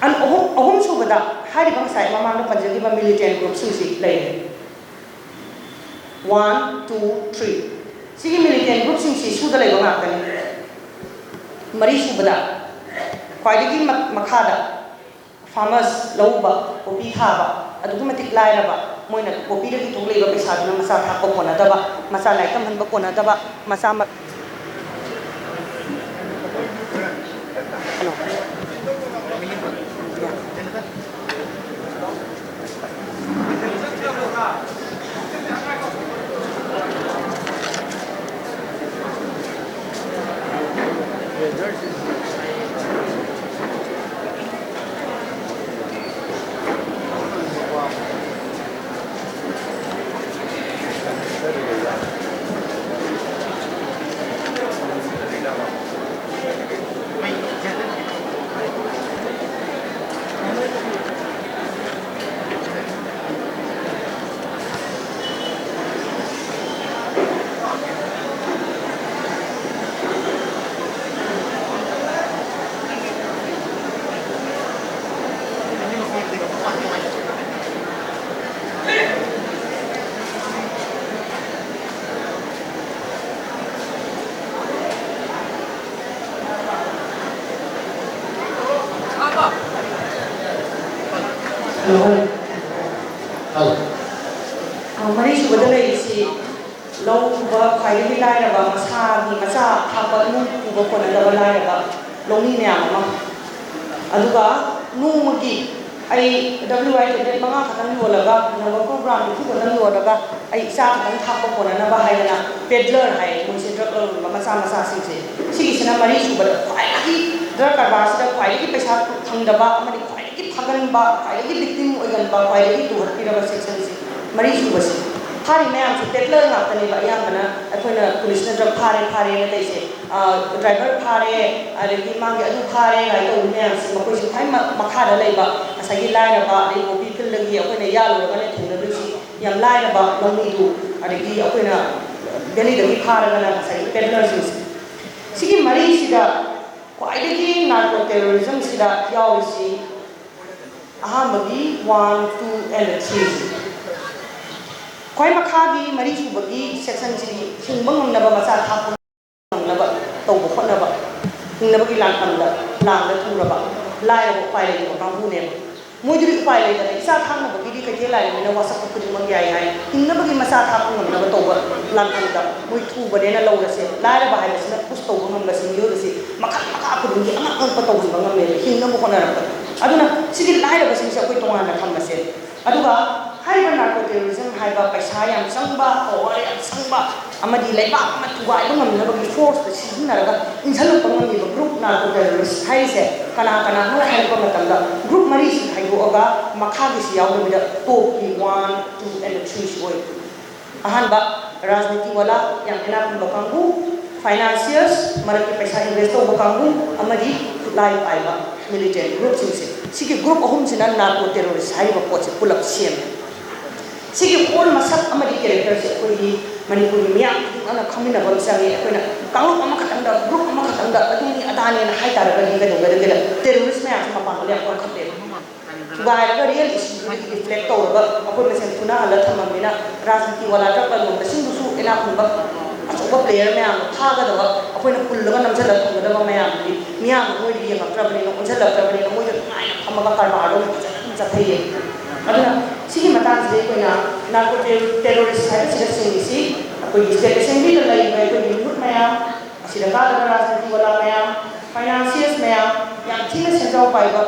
ꯑꯟ-, ꯑꯍꯨꯝ, ꯑꯍꯨꯝꯁꯨꯕꯗ ꯍꯥꯏꯔꯤꯕ ꯉꯁꯥꯏ ꯃꯃꯥꯡꯗ ꯄꯟꯖꯈꯤꯕ ꯃꯤꯂꯤꯇꯦꯟ ꯒ꯭ꯔꯨꯞꯁꯤꯡꯁꯤ ꯂꯩꯔꯦ꯫ One, two, three. ꯁꯤꯒꯤ ꯃꯤꯂꯤꯇꯦꯟ ꯒ꯭ꯔꯨꯞꯁꯤꯡꯁꯤ ꯁꯨꯗ ꯂꯩꯕ ꯉꯥꯛꯇꯅꯤ꯫ ꯃꯔꯤꯁꯨꯕꯗ ꯈ꯭ꯋꯥꯏꯗꯒꯤ ꯃ-, ꯃꯈꯥꯗ ꯐꯥꯔꯃꯔꯁ, ꯂꯧꯎꯕ, ꯄꯣꯄꯤ ꯊꯥꯕ, ꯑꯗꯨꯛꯀꯤ ꯃꯇꯤꯛ ꯂꯥꯏꯔꯕ, ꯃꯣꯏꯅ ꯄꯣꯄꯤꯗꯒꯤ ꯊꯣꯛꯂꯛꯏꯕ ꯄꯩꯁꯥꯗꯨꯅ ꯃꯆꯥ ꯊꯥꯛꯄ ꯀꯣꯟꯅꯗꯕ, ꯃꯆꯥ ꯂꯥꯏꯔꯤꯛ ꯇꯝꯍꯟꯕ ꯀꯣꯟꯅꯗꯕ, ꯃꯆꯥ ꯃ-, ꯀꯩꯅꯣ꯫ ꯃꯔꯤꯁꯨꯕꯗ ꯂꯩꯔꯤꯁꯤ ꯂꯧ ꯎꯕ ꯈ꯭ꯋꯥꯏꯗꯒꯤ ꯂꯥꯏꯔꯕ, ꯃꯁꯥꯒꯤ ꯃꯆꯥ ꯊꯥꯛꯄ ꯏꯃꯨꯡ ꯄꯨꯕ ꯀꯣꯟꯅꯗꯕ ꯂꯥꯏꯔꯕ ꯂꯧꯃꯤ ꯃꯌꯥꯝ ꯑꯃ꯫ ꯑꯗꯨꯒ ꯅꯣꯡꯃꯒꯤ ꯑꯩ W I tablet ꯃꯉꯥ ꯈꯛꯇꯪ ꯌꯣꯜꯂꯒ, number four gram ꯅꯤꯐꯨ ꯈꯛꯇꯪ ꯌꯣꯜꯂꯒ ꯑꯩ ꯏꯆꯥ ꯈꯛꯇꯪ ꯊꯥꯛꯄ ꯀꯣꯟꯅꯅꯕ ꯍꯥꯏꯗꯅ peddler ꯍꯥꯏ, ꯃꯣꯏꯁꯦ drug ꯂꯂꯣꯟꯕ ꯃꯆꯥ ꯃꯆꯥꯁꯤꯡꯁꯦ꯫ ꯁꯤꯒꯤꯁꯤꯅ ꯃꯔꯤꯁꯨꯕꯗ ꯈ꯭ꯋꯥꯏꯗꯒꯤ drug ꯀꯔꯕꯥꯔꯁꯤꯗ ꯈ꯭ꯋꯥꯏꯗꯒꯤ ꯄꯩꯁꯥ ꯐꯪꯗꯕ ꯑꯃꯗꯤ ꯈ꯭ꯋꯥꯏꯗꯒꯤ ꯐꯒꯟꯕ, ꯈ꯭ꯋꯥꯏꯗꯒꯤ victim ꯑꯣꯏꯒꯟꯕ, ꯈ꯭ꯋꯥꯏꯗꯒꯤ ꯇꯨꯍꯠꯄꯤꯔꯕ sectionꯁꯦ ꯃꯔꯤꯁꯨꯕꯁꯦ꯫ ꯐꯥꯔꯤ ꯃꯌꯥꯝꯁꯦ peddler ꯉꯥꯛꯇꯅꯦꯕ ꯑꯌꯥꯝꯕꯅ꯫ ꯑꯩꯈꯣꯏꯅ ꯄꯨꯂꯤꯁꯅ drug ꯐꯥꯔꯦ ꯐꯥꯔꯦꯅ ꯇꯧꯔꯤꯁꯦ꯫ ꯑ, driver ꯐꯥꯔꯦ, ꯑꯗꯒꯤ ꯃꯥꯒꯤ ꯑꯗꯨ ꯐꯥꯔꯦ ꯀꯥꯏꯅ ꯇꯧꯕ ꯃꯌꯥꯝꯁꯦ, ꯃꯈꯣꯏꯁꯦ ꯈ꯭ꯋꯥꯏ ꯃ-, ꯃꯈꯥꯗ ꯂꯩꯕ ꯉꯁꯥꯏꯒꯤ ꯂꯥꯏꯔꯕ, ꯑꯗꯩ poppy fieldꯗꯒꯤ ꯑꯩꯈꯣꯏꯅ ꯌꯥꯜꯂꯨꯔꯒꯅꯦ ꯊꯦꯡꯅꯗꯣꯏꯁꯤ ꯌꯥꯝ ꯂꯥꯏꯔꯕ ꯂꯧꯃꯤꯗꯨ, ꯑꯗꯒꯤ ꯑꯩꯈꯣꯏꯅ valleyꯗꯒꯤ ꯐꯥꯔꯒꯅ ꯉꯁꯥꯏꯒꯤ peddlerꯁꯤꯡꯁꯦ꯫ ꯁꯤꯒꯤ ꯃꯔꯤꯁꯤꯗ ꯈ꯭ꯋꯥꯏꯗꯒꯤ narco terrorismꯁꯤꯗ ꯌꯥꯎꯔꯤꯁꯤ ꯑꯍꯥꯟꯕꯒꯤ one, two and threeꯁꯤ꯫ ꯈ꯭ꯋꯥꯏ ꯃꯈꯥꯒꯤ ꯃꯔꯤꯁꯨꯕꯒꯤ sectionꯁꯤꯗꯤ ꯍꯤꯡꯕ ꯉꯝꯅꯕ ꯃꯆꯥ ꯊꯥꯛꯄ ꯉꯝꯅꯕ ꯇꯧꯕ ꯍꯣꯠꯅꯕ, ꯍꯤꯡꯅꯕꯒꯤ ꯂꯥꯟꯐꯝꯗ ꯂꯥꯟꯗ ꯊꯨꯔꯕ, ꯂꯥꯏꯔꯕ ꯎꯄꯥꯏ ꯂꯩꯇꯕ ꯀꯥꯡꯕꯨꯅꯦꯕ꯫ ꯃꯣꯏꯗꯨꯗꯤ ꯎꯄꯥꯏ ꯂꯩꯇꯅ ꯏꯆꯥ ꯊꯥꯛꯅꯕꯒꯤꯗꯤ ꯀꯩꯊꯦꯜ ꯂꯥꯏꯔꯕꯅꯤꯅ ꯋꯥꯁꯛꯄ ꯈꯨꯗꯤꯡꯃꯛ ꯌꯥꯏ ꯍꯥꯏ꯫ ꯍꯤꯡꯅꯕꯒꯤ ꯃꯆꯥ ꯊꯥꯛꯄ ꯉꯝꯅꯕ ꯇꯧꯕ ꯂꯥꯟꯐꯝꯗ ꯃꯣꯏ ꯊꯨꯕꯅꯦꯅ ꯂꯧꯔꯁꯦ꯫ ꯂꯥꯏꯔꯕ ꯍꯥꯏꯕꯁꯤꯅ push ꯇꯧꯕ ꯉꯝꯕꯁꯤ ꯃꯤꯑꯣꯏꯕꯁꯤ ꯃꯈꯜ ꯃꯈꯥ ꯈꯨꯗꯤꯡꯒꯤ ꯑꯉꯛ ꯑꯉꯛꯄ ꯇꯧꯍꯟꯕ ꯉꯝꯃꯦꯕ ꯍꯤꯡꯅꯕ ꯍꯣꯠꯅꯔꯛꯄꯗ꯫ ꯑꯗꯨꯅ ꯁꯤꯒꯤ ꯂꯥꯏꯔꯕꯁꯤꯡꯁꯦ ꯑꯩꯈꯣꯏ ꯇꯣꯉꯥꯟꯅ ꯊꯝꯃꯁꯦ꯫ ꯑꯗꯨꯒ ꯍꯥꯏꯔꯤꯕ narco terrorism ꯍꯥꯏꯕ ꯄꯩꯁꯥ ꯌꯥꯝ ꯆꯪꯕ, power ꯌꯥꯝ ꯆꯪꯕ, ꯑꯃꯗꯤ ꯂꯩꯕꯥꯛ ꯑꯃ ꯊꯨꯒꯥꯏꯕ ꯉꯝꯅꯕꯒꯤ forceꯇ ꯁꯤꯖꯤꯟꯅꯔꯒ ꯏꯟꯁꯤꯜꯂꯛꯄ ꯉꯝꯃꯤꯕ group narco terrorist ꯍꯥꯏꯔꯤꯁꯦ ꯀꯅꯥ ꯀꯅꯥꯅꯣ ꯍꯥꯏꯔꯛꯄ ꯃꯇꯝꯗ, group ꯃꯔꯤꯁꯤ ꯈꯥꯏꯗꯣꯛꯑꯒ ꯃꯈꯥꯒꯤꯁꯤ ꯌꯥꯎꯗꯕꯤꯗ topꯀꯤ one, two and threeꯁꯤ ꯑꯣꯏ꯫ ꯑꯍꯥꯟꯕ, ꯔꯥꯖꯅꯤꯇꯤ ꯋꯥꯂꯥ, ꯌꯥꯝ ꯏꯅꯥꯛ ꯈꯨꯟꯕ ꯀꯥꯡꯕꯨ, financiers, ꯃꯔꯛꯀꯤ ꯄꯩꯁꯥ invest ꯇꯧꯕ ꯀꯥꯡꯕꯨ, ꯑꯃꯗꯤ ꯈꯨꯠꯂꯥꯏ ꯄꯥꯏꯕ militant groupꯁꯤꯡꯁꯦ꯫ ꯁꯤꯒꯤ group ꯑꯍꯨꯝꯁꯤꯅ narco terrorist ꯍꯥꯏꯔꯤꯕ ꯄꯣꯠꯁꯦ ꯄꯨꯂꯞ ꯁꯦꯝꯃꯦ꯫ ꯁꯤꯒꯤ whole ꯃꯁꯛ ꯑꯃꯗꯤ characterꯁꯦ ꯑꯩꯈꯣꯏꯒꯤ ꯃꯅꯤꯄꯨꯔꯒꯤ ꯃꯤꯌꯥꯝ ꯈꯨꯗꯤꯡꯃꯛꯅ ꯈꯪꯃꯤꯟꯅꯕ ꯑꯃ ꯆꯪꯉꯤ꯫ ꯑꯩꯈꯣꯏꯅ ꯀꯥꯡꯂꯨꯞ ꯑꯃꯈꯛꯇꯪꯗ, group ꯑꯃꯈꯛꯇꯪꯗ ꯑꯗꯨꯅꯤ ꯑꯗꯥꯅꯦꯅ ꯍꯥꯏꯇꯥꯔꯒꯗꯤ ꯀꯩꯗꯧꯒꯗꯒꯦꯗ? Terrorist ꯃꯌꯥꯝꯁꯦ ꯃꯄꯥꯡꯒꯜ ꯌꯥꯝ ꯀꯟꯈꯠꯂꯦꯕ꯫ ꯊꯨꯒꯥꯏꯔꯒ real issueꯗꯨꯗꯤ reflect ꯇꯧꯔꯒ ꯑꯩꯈꯣꯏ ꯃꯁꯦꯟ ꯐꯨꯅꯍꯜꯂ ꯊꯝꯃꯝꯅꯤꯅ, ꯔꯥꯖꯅꯤꯇꯤ ꯋꯥꯂꯥ drug ꯂꯂꯣꯟꯕꯁꯤꯡꯗꯨꯁꯨ ꯏꯅꯥꯛ ꯈꯨꯟꯕ ꯑꯆꯧꯕ player ꯃꯌꯥꯝꯗꯣ ꯐꯥꯒꯗꯕ, ꯑꯩꯈꯣꯏꯅ ꯄꯨꯜꯂꯒ ꯅꯝꯁꯤꯜꯂ ꯊꯝꯒꯗꯕ ꯃꯌꯥꯝꯗꯨꯗꯤ ꯃꯤꯌꯥꯝꯅ ꯃꯣꯏꯗ ꯌꯦꯡꯉꯛꯇ꯭ꯔꯕꯅꯤꯅ, ꯑꯣꯟꯁꯤꯜꯂꯛꯇ꯭ꯔꯕꯅꯤꯅ ꯃꯣꯏꯗ ꯅꯨꯡꯉꯥꯏꯅ ꯐꯝꯃꯒ ꯀꯔꯕꯥꯔꯗꯣ ꯐꯖꯅ ꯑꯗꯨꯝ ꯆꯠꯊꯩꯌꯦ꯫ ꯑꯗꯨꯅ ꯁꯤꯒꯤ ꯃꯇꯥꯡꯁꯤꯗ ꯑꯩꯈꯣꯏꯅ ꯅꯥꯔꯀꯣ ꯇꯦꯔꯣꯔꯤꯁ ꯍꯥꯏꯕꯁꯤꯗ ꯆꯤꯡꯉꯤꯁꯤ ꯑꯩꯈꯣꯏꯒꯤ ꯁ꯭ꯇꯦꯠ ꯑꯦꯁꯦꯝꯕ꯭ꯂꯤꯗ ꯂꯩꯔꯤꯕ ꯑꯩꯈꯣꯏꯒꯤ ꯃꯤꯍꯨꯠ ꯃꯌꯥꯝ, ꯑꯁꯤꯗ ꯀꯥꯗꯕ ꯔꯥꯖꯅꯤꯇꯤ ꯋꯥꯂꯥ ꯃꯌꯥꯝ, ꯐꯥꯏꯅꯥꯟꯁꯤꯌꯔꯁ ꯃꯌꯥꯝ, ꯌꯥꯝ ꯊꯤꯅ ꯁꯦꯟꯖꯥꯎ ꯄꯥꯏꯕ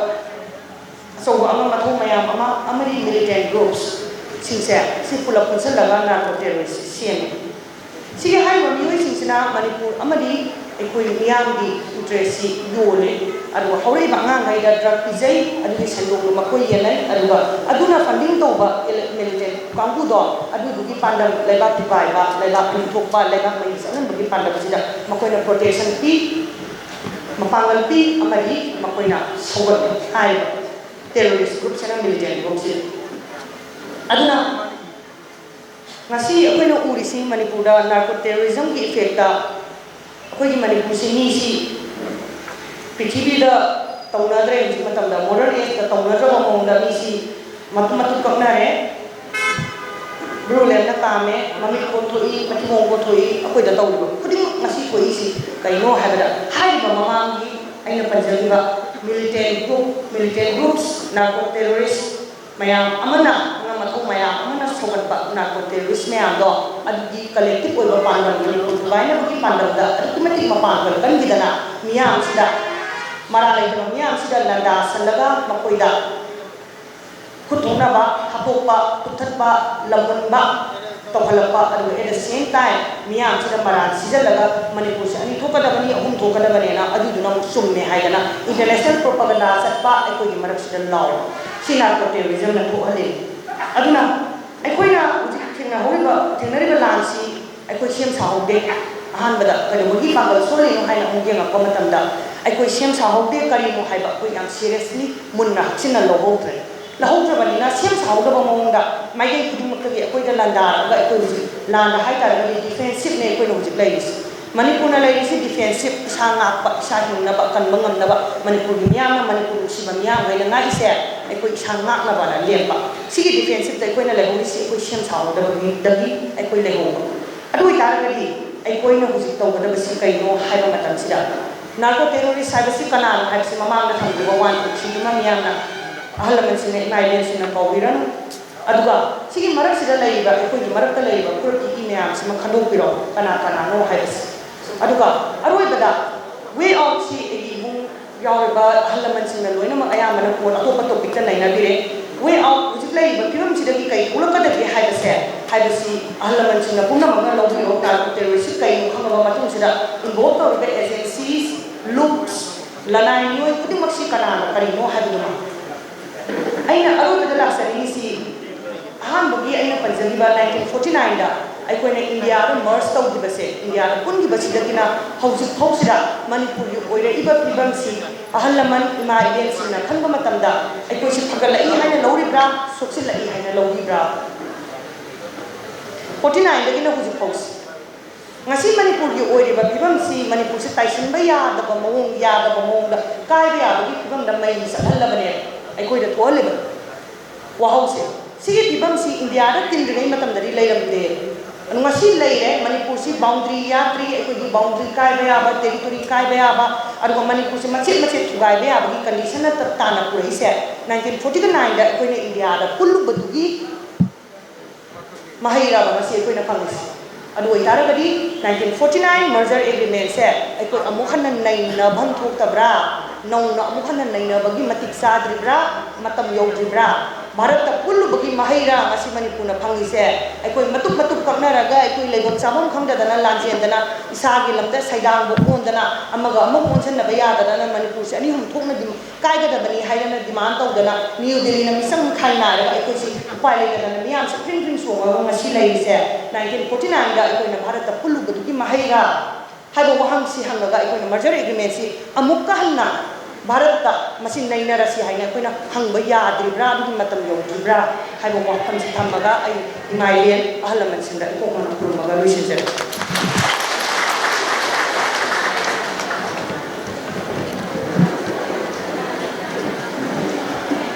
ꯑꯆꯧꯕ ꯑꯉꯝ ꯑꯊꯧ ꯃꯌꯥꯝ ꯑꯃ, ꯑꯃꯗꯤ ꯃꯤꯂꯤꯇꯦꯟ ꯒ꯭ꯔꯨꯞꯁ ꯁꯤꯡꯁꯦ ꯁꯤ ꯄꯨꯂꯞ ꯄꯨꯟꯁꯤꯜꯂꯒ ꯅꯥꯔꯀꯣ ꯇꯦꯔꯣꯔꯤꯁ ꯁꯦꯝꯃꯤ꯫ ꯁꯤꯒꯤ ꯍꯥꯏꯔꯤꯕ ꯃꯤꯑꯣꯏꯁꯤꯡꯁꯤꯅ ꯃꯅꯤꯄꯨꯔ ꯑꯃꯗꯤ ꯑꯩꯈꯣꯏ ꯃꯤꯌꯥꯝꯒꯤ ꯏꯟꯇꯔꯦꯁꯁꯤ ꯌꯣꯜꯂꯤ, ꯑꯗꯨꯒ ꯍꯧꯔꯛꯏꯕ ꯑꯉꯥꯡꯈꯩꯗ ꯗ꯭ꯔꯒ ꯄꯤꯖꯩ, ꯑꯗꯨꯒꯤ ꯁꯦꯟꯗꯣꯡꯗꯣ ꯃꯈꯣꯏ ꯌꯦꯟꯅꯩ, ꯑꯗꯨꯒ ꯑꯗꯨꯅ ꯐꯟꯗꯤꯡ ꯇꯧꯕ ꯃꯤꯂꯤꯇꯦꯟ ꯀꯥꯡꯕꯨꯗꯣ ꯑꯗꯨꯗꯨꯒꯤ ꯄꯥꯟꯗꯝ ꯂꯩꯕꯥꯛ ꯊꯨꯒꯥꯏꯕ, ꯂꯩꯕꯥꯛ ꯄꯨꯝꯊꯣꯛꯄ, ꯂꯩꯕꯥꯛ ꯃꯩ ꯆꯠꯍꯟꯕꯒꯤ ꯄꯥꯟꯗꯝꯁꯤꯗ ꯃꯈꯣꯏꯅ ꯄ꯭ꯔꯣꯇꯦꯛꯁꯟ ꯄꯤ, ꯃꯄꯥꯡꯒꯜ ꯄꯤ ꯑꯃꯗꯤ ꯃꯈꯣꯏꯅ ꯁꯧꯒꯠꯂꯤ ꯍꯥꯏꯔꯤꯕ ꯇꯦꯔꯣꯔꯤꯁ ꯒ꯭ꯔꯨꯞꯁꯤꯅ, ꯃꯤꯂꯤꯇꯦꯟ ꯒ꯭ꯔꯨꯞꯁꯤꯅ꯫ ꯑꯗꯨꯅ ꯉꯁꯤ ꯑꯩꯈꯣꯏꯅ ꯎꯔꯤꯁꯤ ꯃꯅꯤꯄꯨꯔꯗ ꯅꯥꯔꯀꯣ ꯇꯦꯔꯣꯔꯤꯖꯝꯒꯤ ꯏꯐꯦꯛꯇ ꯑꯩꯈꯣꯏꯒꯤ ꯃꯅꯤꯄꯨꯔꯁꯤ ꯃꯤꯁꯤ ꯄ꯭ꯔꯤꯊꯤꯕꯤꯗ ꯇꯧꯅꯗ꯭ꯔꯦ꯫ ꯍꯧꯖꯤꯛ ꯃꯇꯝꯗ ꯃꯣꯗꯔꯟ ꯑꯦꯖꯇ ꯇꯧꯅꯗ꯭ꯔꯕ ꯃꯑꯣꯡꯗ ꯃꯤꯁꯤ ꯃꯇꯨꯝ ꯃꯇꯨꯝ ꯀꯛꯅꯔꯦ, ꯕ꯭ꯔꯨ ꯂꯦꯝꯅ ꯀꯥꯝꯃꯦ, ꯃꯃꯤꯠ ꯀꯣꯟꯊꯣꯛꯏ, ꯃꯊꯤꯕꯣꯡ ꯀꯣꯟꯊꯣꯛꯏ꯫ ꯑꯩꯈꯣꯏꯗ ꯇꯧꯔꯤꯕ ꯈꯨꯗꯤꯡꯃꯛ ꯉꯁꯤ ꯊꯣꯛꯏꯁꯤ ꯀꯩꯅꯣ ꯍꯥꯏꯕꯗ ꯍꯥꯏꯔꯤꯕ ꯃꯃꯥꯡꯒꯤ ꯑꯩꯅ ꯄꯟꯖꯈꯤꯕ ꯃꯤꯂꯤꯇꯦꯟ ꯒ꯭ꯔꯨꯞ, ꯃꯤꯂꯤꯇꯦꯟ ꯒ꯭ꯔꯨꯞꯁ, ꯅꯥꯔꯀꯣ ꯇꯦꯔꯣꯔꯤꯁ ꯃꯌꯥꯝ ꯑꯃꯅ, ꯑꯉꯝ ꯑꯊꯧ ꯃꯌꯥꯝ ꯑꯃꯅ ꯁꯧꯒꯠꯄ ꯅꯥꯔꯀꯣ ꯇꯦꯔꯣꯔꯤꯁ ꯃꯌꯥꯝꯗꯣ ꯑꯗꯨꯒꯤ ꯀꯂꯦꯛꯇꯤꯞ ꯑꯣꯏꯕ ꯄꯥꯟꯗꯝ, ꯃꯅꯤꯄꯨꯔ ꯊꯨꯒꯥꯏꯅꯕꯒꯤ ꯄꯥꯟꯗꯝꯗ ꯑꯗꯨꯛꯀꯤ ꯃꯇꯤꯛ ꯃꯄꯥꯡꯒꯜ ꯀꯟꯈꯤꯗꯅ ꯃꯤꯌꯥꯝꯁꯤꯗ, ꯃꯔꯥꯜ ꯂꯩꯇꯕ ꯃꯤꯌꯥꯝꯁꯤꯗ ꯂꯥꯟꯗꯥꯁꯜꯂꯒ ꯃꯈꯣꯏꯗ ꯈꯨꯠ ꯊꯣꯛꯅꯕ, ꯍꯥꯠꯇꯣꯛꯄ, ꯇꯨꯞꯊꯠꯄ, ꯂꯝꯍꯨꯟꯕ ꯇꯧꯍꯜꯂꯛꯄ, ꯑꯗꯨꯒ at the same time ꯃꯤꯌꯥꯝꯁꯤꯗ ꯃꯔꯥꯜ ꯁꯤꯖꯜꯂꯒ ꯃꯅꯤꯄꯨꯔꯁꯦ ꯑꯅꯤ ꯊꯣꯛꯀꯗꯕꯅꯤ, ꯑꯍꯨꯝ ꯊꯣꯛꯀꯗꯕꯅꯦꯅ ꯑꯗꯨꯗꯨꯅ ꯑꯃꯨꯛ ꯆꯨꯝꯃꯦ ꯍꯥꯏꯗꯅ ꯏꯟꯇꯔꯅꯦꯁꯅꯦꯜ ꯄ꯭ꯔꯣꯄꯥꯒꯟꯗꯥ ꯆꯠꯄ ꯑꯩꯈꯣꯏꯒꯤ ꯃꯔꯛꯁꯤꯗ ꯂꯥꯎꯕ꯫ ꯁꯤ ꯅꯥꯔꯀꯣ ꯇꯦꯔꯣꯔꯤꯖꯝꯅ ꯊꯣꯛꯍꯜꯂꯤꯅꯤ꯫ ꯑꯗꯨꯅ ꯑꯩꯈꯣꯏꯅ ꯍꯧꯖꯤꯛ ꯊꯦꯡꯅꯍꯧꯔꯤꯕ, ꯊꯦꯡꯅꯔꯤꯕ ꯂꯥꯟꯁꯤ ꯑꯩꯈꯣꯏ ꯁꯦꯝ ꯁꯥꯍꯧꯗꯦ꯫ ꯑꯍꯥꯟꯕꯗ ꯀꯩꯗꯧꯕꯒꯤ ꯄꯥꯡꯒꯜ ꯁꯣꯜꯂꯤꯅꯣ ꯍꯥꯏꯅ ꯑꯃꯨꯛ ꯌꯦꯡꯉꯛꯄ ꯃꯇꯝꯗ ꯑꯩꯈꯣꯏ ꯁꯦꯝ ꯁꯥꯍꯧꯗꯦ꯫ ꯀꯔꯤꯅꯣ ꯍꯥꯏꯕ ꯑꯩꯈꯣꯏ ꯌꯥꯝ ꯁꯤꯔꯤꯌꯁꯂꯤ ꯃꯨꯟꯅ ꯍꯛꯆꯤꯟꯅ ꯂꯧꯍꯧꯗ꯭ꯔꯦ꯫ ꯂꯧꯍꯧꯗ꯭ꯔꯕꯅꯤꯅ ꯁꯦꯝ ꯁꯥꯍꯧꯗꯕ ꯃꯑꯣꯡꯗ ꯃꯥꯏꯀꯩ ꯈꯨꯗꯤꯡꯃꯛꯇꯒꯤ ꯑꯩꯈꯣꯏꯗ ꯂꯥꯟꯗꯥꯔꯛꯑꯒ ꯑꯩꯈꯣꯏ ꯍꯧꯖꯤꯛ ꯂꯥꯟꯗ ꯍꯥꯏꯇꯥꯔꯒꯗꯤ ꯗꯤꯐꯦꯟꯁꯤꯞꯅꯦ ꯑꯩꯈꯣꯏꯅ ꯍꯧꯖꯤꯛ ꯂꯩꯔꯤꯁꯤ꯫ ꯃꯅꯤꯄꯨꯔꯅ ꯂꯩꯔꯤꯁꯤ ꯗꯤꯐꯦꯟꯁꯤꯞ, ꯏꯁꯥ ꯉꯥꯛꯄ, ꯏꯁꯥ ꯍꯤꯡꯅꯕ, ꯀꯟꯕ ꯉꯝꯅꯕ, ꯃꯅꯤꯄꯨꯔꯒꯤ ꯃꯤꯌꯥꯝꯅ, ꯃꯅꯤꯄꯨꯔ ꯅꯨꯡꯁꯤꯕ ꯃꯤꯌꯥꯝꯈꯩꯅ ꯉꯥꯛꯏꯁꯦ ꯑꯩꯈꯣꯏ ꯏꯁꯥ ꯉꯥꯛꯅꯕꯅ ꯂꯦꯞꯄ꯫ ꯁꯤꯒꯤ ꯗꯤꯐꯦꯟꯁꯤꯞꯇ ꯑꯩꯈꯣꯏꯅ ꯂꯩꯍꯧꯔꯤꯁꯤ ꯑꯩꯈꯣꯏ ꯁꯦꯝ ꯁꯥꯍꯧꯗꯕꯒꯤꯗꯒꯤ ꯑꯩꯈꯣꯏ ꯂꯩꯍꯧꯕ꯫ ꯑꯗꯨ ꯑꯣꯏꯇꯥꯔꯒꯗꯤ ꯑꯩꯈꯣꯏꯅ ꯍꯧꯖꯤꯛ ꯇꯧꯒꯗꯕꯁꯤ ꯀꯩꯅꯣ ꯍꯥꯏꯕ ꯃꯇꯝꯁꯤꯗ, ꯅꯥꯔꯀꯣ ꯇꯦꯔꯣꯔꯤꯁ ꯍꯥꯏꯕꯁꯤ ꯀꯅꯥꯅꯣ ꯍꯥꯏꯕꯁꯤ ꯃꯃꯥꯡꯗ ꯊꯝꯈꯤꯕ ꯋꯥꯟ ꯇꯨ ꯊ꯭ꯔꯤꯗꯨꯃ ꯃꯤꯌꯥꯝꯅ ꯑꯍꯜ ꯂꯃꯟꯁꯤꯡꯅ, ꯏꯃꯥ ꯏꯕꯦꯟꯁꯤꯡꯅ ꯀꯧꯕꯤꯔꯅꯨ꯫ ꯑꯗꯨꯒ ꯁꯤꯒꯤ ꯃꯔꯛꯁꯤꯗ ꯂꯩꯔꯤꯕ, ꯑꯩꯈꯣꯏꯒꯤ ꯃꯔꯛꯇ ꯂꯩꯔꯤꯕ ꯀꯨꯔꯛꯀꯤ ꯏ ꯃꯌꯥꯝꯁꯤꯃ ꯈꯟꯗꯣꯛꯄꯤꯔꯣ, ꯀꯅꯥ ꯀꯅꯥꯅꯣ ꯍꯥꯏꯕꯁꯤ꯫ ꯑꯗꯨꯒ ꯑꯔꯣꯏꯕꯗ ꯋꯦ ꯑꯥꯎꯠꯁꯤ ꯑꯩꯒꯤ ꯏꯃꯨꯡ ꯌꯥꯎꯔꯤꯕ ꯑꯍꯜ ꯂꯃꯟꯁꯤꯡꯅ ꯂꯣꯏꯅꯃꯛ ꯑꯌꯥꯝꯕꯅ ꯀꯣꯟ ꯑꯇꯣꯞꯄ ꯇꯣꯄꯤꯛꯇ ꯅꯩꯅꯕꯤꯔꯦ꯫ ꯋꯦ ꯑꯥꯎꯠ, ꯍꯧꯖꯤꯛ ꯂꯩꯔꯤꯕ ꯐꯤꯕꯝꯁꯤꯗꯒꯤ ꯀꯩ ꯊꯣꯛꯂꯛꯀꯗꯒꯦ ꯍꯥꯏꯕꯁꯦ, ꯍꯥꯏꯕꯁꯤ ꯑꯍꯜ ꯂꯃꯟꯁꯤꯡꯅ ꯄꯨꯝꯅꯃꯛꯅ ꯂꯧꯕꯤꯔꯣ꯫ ꯅꯥꯔꯀꯣ ꯇꯦꯔꯣꯔꯤꯁꯠ ꯀꯩꯅꯣ ꯈꯪꯉꯕ ꯃꯇꯨꯡꯁꯤꯗ ꯏꯟꯚꯣꯜꯕ ꯇꯧꯔꯤꯕ ꯑꯦꯖꯦꯟꯁꯤꯁ, ꯂꯨꯞꯁ, ꯂꯅꯥꯏ ꯃꯤꯑꯣꯏ ꯈꯨꯗꯤꯡꯃꯛꯁꯤ ꯀꯅꯥꯅꯣ, ꯀꯔꯤꯅꯣ ꯍꯥꯏꯕꯗꯨꯃ꯫ ꯑꯩꯅ ꯑꯔꯣꯏꯕꯗ ꯂꯥꯛꯆꯅꯤꯡꯉꯤꯁꯤ, ꯑꯍꯥꯟꯕꯒꯤ ꯑꯩꯅ ꯄꯟꯖꯈꯤꯕ ꯅꯥꯏꯟꯇꯤꯟ ꯐꯣꯔꯇꯤ ꯅꯥꯏꯟꯗ ꯑꯩꯈꯣꯏꯅ ꯏꯟꯗꯤꯌꯥꯗ ꯃꯔꯖ ꯇꯧꯈꯤꯕꯁꯦ, ꯏꯟꯗꯤꯌꯥꯗ ꯄꯨꯟꯈꯤꯕꯁꯤꯗꯒꯤꯅ ꯍꯧꯖꯤꯛ ꯐꯥꯎꯁꯤꯗ ꯃꯅꯤꯄꯨꯔꯒꯤ ꯑꯣꯏꯔꯛꯏꯕ ꯐꯤꯕꯝꯁꯤ ꯑꯍꯜ ꯂꯃꯟ, ꯏꯃꯥ ꯏꯕꯦꯟꯁꯤꯡꯅ ꯈꯟꯕ ꯃꯇꯝꯗ ꯑꯩꯈꯣꯏꯁꯤ ꯐꯒꯠꯂꯛꯏ ꯍꯥꯏꯅ ꯂꯧꯔꯤꯕ꯭ꯔꯥ, ꯁꯣꯛꯆꯤꯜꯂꯛꯏ ꯍꯥꯏꯅ ꯂꯧꯔꯤꯕ꯭ꯔꯥ? ꯐꯣꯔꯇꯤ ꯅꯥꯏꯟꯗꯒꯤꯅ ꯍꯧꯖꯤꯛ ꯐꯥꯎꯁꯤ꯫ ꯉꯁꯤ ꯃꯅꯤꯄꯨꯔꯒꯤ ꯑꯣꯏꯔꯤꯕ ꯐꯤꯕꯝꯁꯤ, ꯃꯅꯤꯄꯨꯔꯁꯤ ꯇꯥꯏꯁꯤꯟꯕ ꯌꯥꯗꯕ ꯃꯑꯣꯡ, ꯌꯥꯗꯕ ꯃꯑꯣꯡꯗ, ꯀꯥꯏꯕ ꯌꯥꯕꯒꯤ ꯐꯤꯕꯝꯗ ꯃꯩ ꯆꯠꯍꯜꯂꯕꯅꯦ, ꯑꯩꯈꯣꯏꯗ ꯊꯣꯛꯍꯜꯂꯤꯕ ꯋꯥꯍꯧꯁꯦ꯫ ꯁꯤꯒꯤ ꯐꯤꯕꯝꯁꯤ ꯏꯟꯗꯤꯌꯥꯗ ꯇꯤꯟꯗ꯭ꯔꯤꯉꯩ ꯃꯇꯝꯗꯗꯤ ꯂꯩꯔꯝꯗꯦ꯫ ꯑꯗꯨ ꯉꯁꯤ ꯂꯩꯔꯦ꯫ ꯃꯅꯤꯄꯨꯔꯁꯤ ꯕꯥꯎꯟꯗ꯭ꯔꯤ ꯌꯥꯠꯇ꯭ꯔꯤ, ꯑꯩꯈꯣꯏꯒꯤ ꯕꯥꯎꯟꯗ꯭ꯔꯤ ꯀꯥꯏꯕ ꯌꯥꯕ, ꯇꯦꯔꯤꯇꯣꯔꯤ ꯀꯥꯏꯕ ꯌꯥꯕ, ꯑꯗꯨꯒ ꯃꯅꯤꯄꯨꯔꯁꯤ ꯃꯆꯦꯠ ꯃꯆꯦꯠ ꯊꯨꯒꯥꯏꯕ ꯌꯥꯕꯒꯤ ꯀꯟꯗꯤꯁꯟꯗ ꯇ-, ꯇꯥꯟꯅ ꯄꯨꯔꯛꯏꯁꯦ ꯅꯥꯏꯟꯇꯤꯟ ꯐꯣꯔꯇꯤ ꯅꯥꯏꯟꯗ ꯑꯩꯈꯣꯏꯅ ꯏꯟꯗꯤꯌꯥꯗ ꯄꯨꯜꯂꯨꯕꯗꯨꯒꯤ ꯃꯍꯩꯔꯕ ꯉꯁꯤ ꯑꯩꯈꯣꯏꯅ ꯐꯪꯉꯤꯁꯦ꯫ ꯑꯗꯨ ꯑꯣꯏꯇꯥꯔꯒꯗꯤ ꯅꯥꯏꯟꯇꯤꯟ ꯐꯣꯔꯇꯤ ꯅꯥꯏꯟ ꯃꯔꯖꯔ ꯑꯦꯒ꯭ꯔꯤꯃꯦꯟꯁꯦ ꯑꯩꯈꯣꯏ ꯑꯃꯨꯛ ꯍꯟꯅ ꯅꯩꯅꯐꯝ ꯊꯣꯛꯇꯕ꯭ꯔꯥ? ꯅꯧꯅ ꯑꯃꯨꯛ ꯍꯟꯅ ꯅꯩꯅꯕꯒꯤ ꯃꯇꯤꯛ ꯆꯥꯗ꯭ꯔꯤꯕ꯭ꯔꯥ? ꯃꯇꯝ ꯌꯧꯗ꯭ꯔꯤꯕ꯭ꯔꯥ? ꯚꯥꯔꯠꯇ ꯄꯨꯜꯂꯨꯕꯒꯤ ꯃꯍꯩꯔꯥ ꯉꯁꯤ ꯃꯅꯤꯄꯨꯔꯅ ꯐꯪꯉꯤꯁꯦ? ꯑꯩꯈꯣꯏ ꯃꯇꯨꯞ ꯃꯇꯨꯞ ꯀꯛꯅꯔꯒ, ꯑꯩꯈꯣꯏ ꯂꯩꯐꯝ ꯆꯥꯐꯝ ꯈꯪꯗꯗꯅ, ꯂꯥꯟꯖꯦꯟꯗꯅ, ꯏꯁꯥꯒꯤ ꯂꯝꯗ ꯁꯩꯗꯥꯡꯕ ꯑꯣꯟꯗꯅ, ꯑꯃꯒ ꯑꯃꯒ ꯑꯣꯟꯁꯤꯟꯅꯕ ꯌꯥꯗꯗꯅ ꯃꯅꯤꯄꯨꯔꯁꯦ ꯑꯅꯤ ꯑꯍꯨꯝ ꯊꯣꯛꯅ ꯗꯤꯝ-, ꯀꯥꯏꯒꯗꯕꯅꯤ ꯍꯥꯏꯗꯅ ꯗꯤꯃꯥꯟ ꯇꯧꯗꯅ ꯅ꯭ꯌꯨ ꯗꯦꯜꯂꯤꯅ ꯃꯤꯆꯪ ꯃꯤꯈꯥꯏ ꯅꯥꯏꯔꯒ ꯑꯩꯈꯣꯏꯁꯤ ꯎꯄꯥꯏ ꯂꯩꯇꯗꯅ ꯃꯤꯌꯥꯝꯁꯦ ꯐ꯭ꯔꯤꯡ ꯐ꯭ꯔꯤꯡ ꯆꯣꯡꯉꯒ ꯉꯁꯤ ꯂꯩꯔꯤꯁꯦ ꯅꯥꯏꯟꯇꯤꯟ ꯐꯣꯔꯇꯤ ꯅꯥꯏꯟꯗ ꯑꯩꯈꯣꯏꯅ ꯚꯥꯔꯠꯇ ꯄꯨꯜꯂꯨꯕꯗꯨꯒꯤ ꯃꯍꯩꯔꯥ ꯍꯥꯏꯕ ꯋꯥꯍꯪꯁꯤ ꯍꯪꯉꯒ ꯑꯩꯈꯣꯏꯅ ꯃꯔꯖꯔ ꯑꯦꯒ꯭ꯔꯤꯃꯦꯟꯁꯤ ꯑꯃꯨꯛꯀ ꯍꯟꯅ ꯚꯥꯔꯠꯇ ꯃꯁꯤ ꯅꯩꯅꯔꯁꯤ ꯍꯥꯏꯅ ꯑꯩꯈꯣꯏꯅ ꯍꯪꯕ ꯌꯥꯗ꯭ꯔꯤꯕ꯭ꯔꯥ, ꯑꯗꯨꯒꯤ ꯃꯇꯝ ꯌꯧꯗ꯭ꯔꯤꯕ꯭ꯔꯥ ꯍꯥꯏꯕ ꯋꯥꯐꯝꯁꯤ ꯊꯝꯃꯒ ꯑꯩ ꯏꯃꯥ ꯏꯕꯦꯟ ꯑꯍꯜ ꯂꯃꯟꯁꯤꯡꯗ ꯏꯀꯣꯛ ꯃꯅꯥ ꯈꯨꯔꯨꯝꯃꯒ ꯂꯣꯏꯁꯤꯟꯖꯔꯒꯦ꯫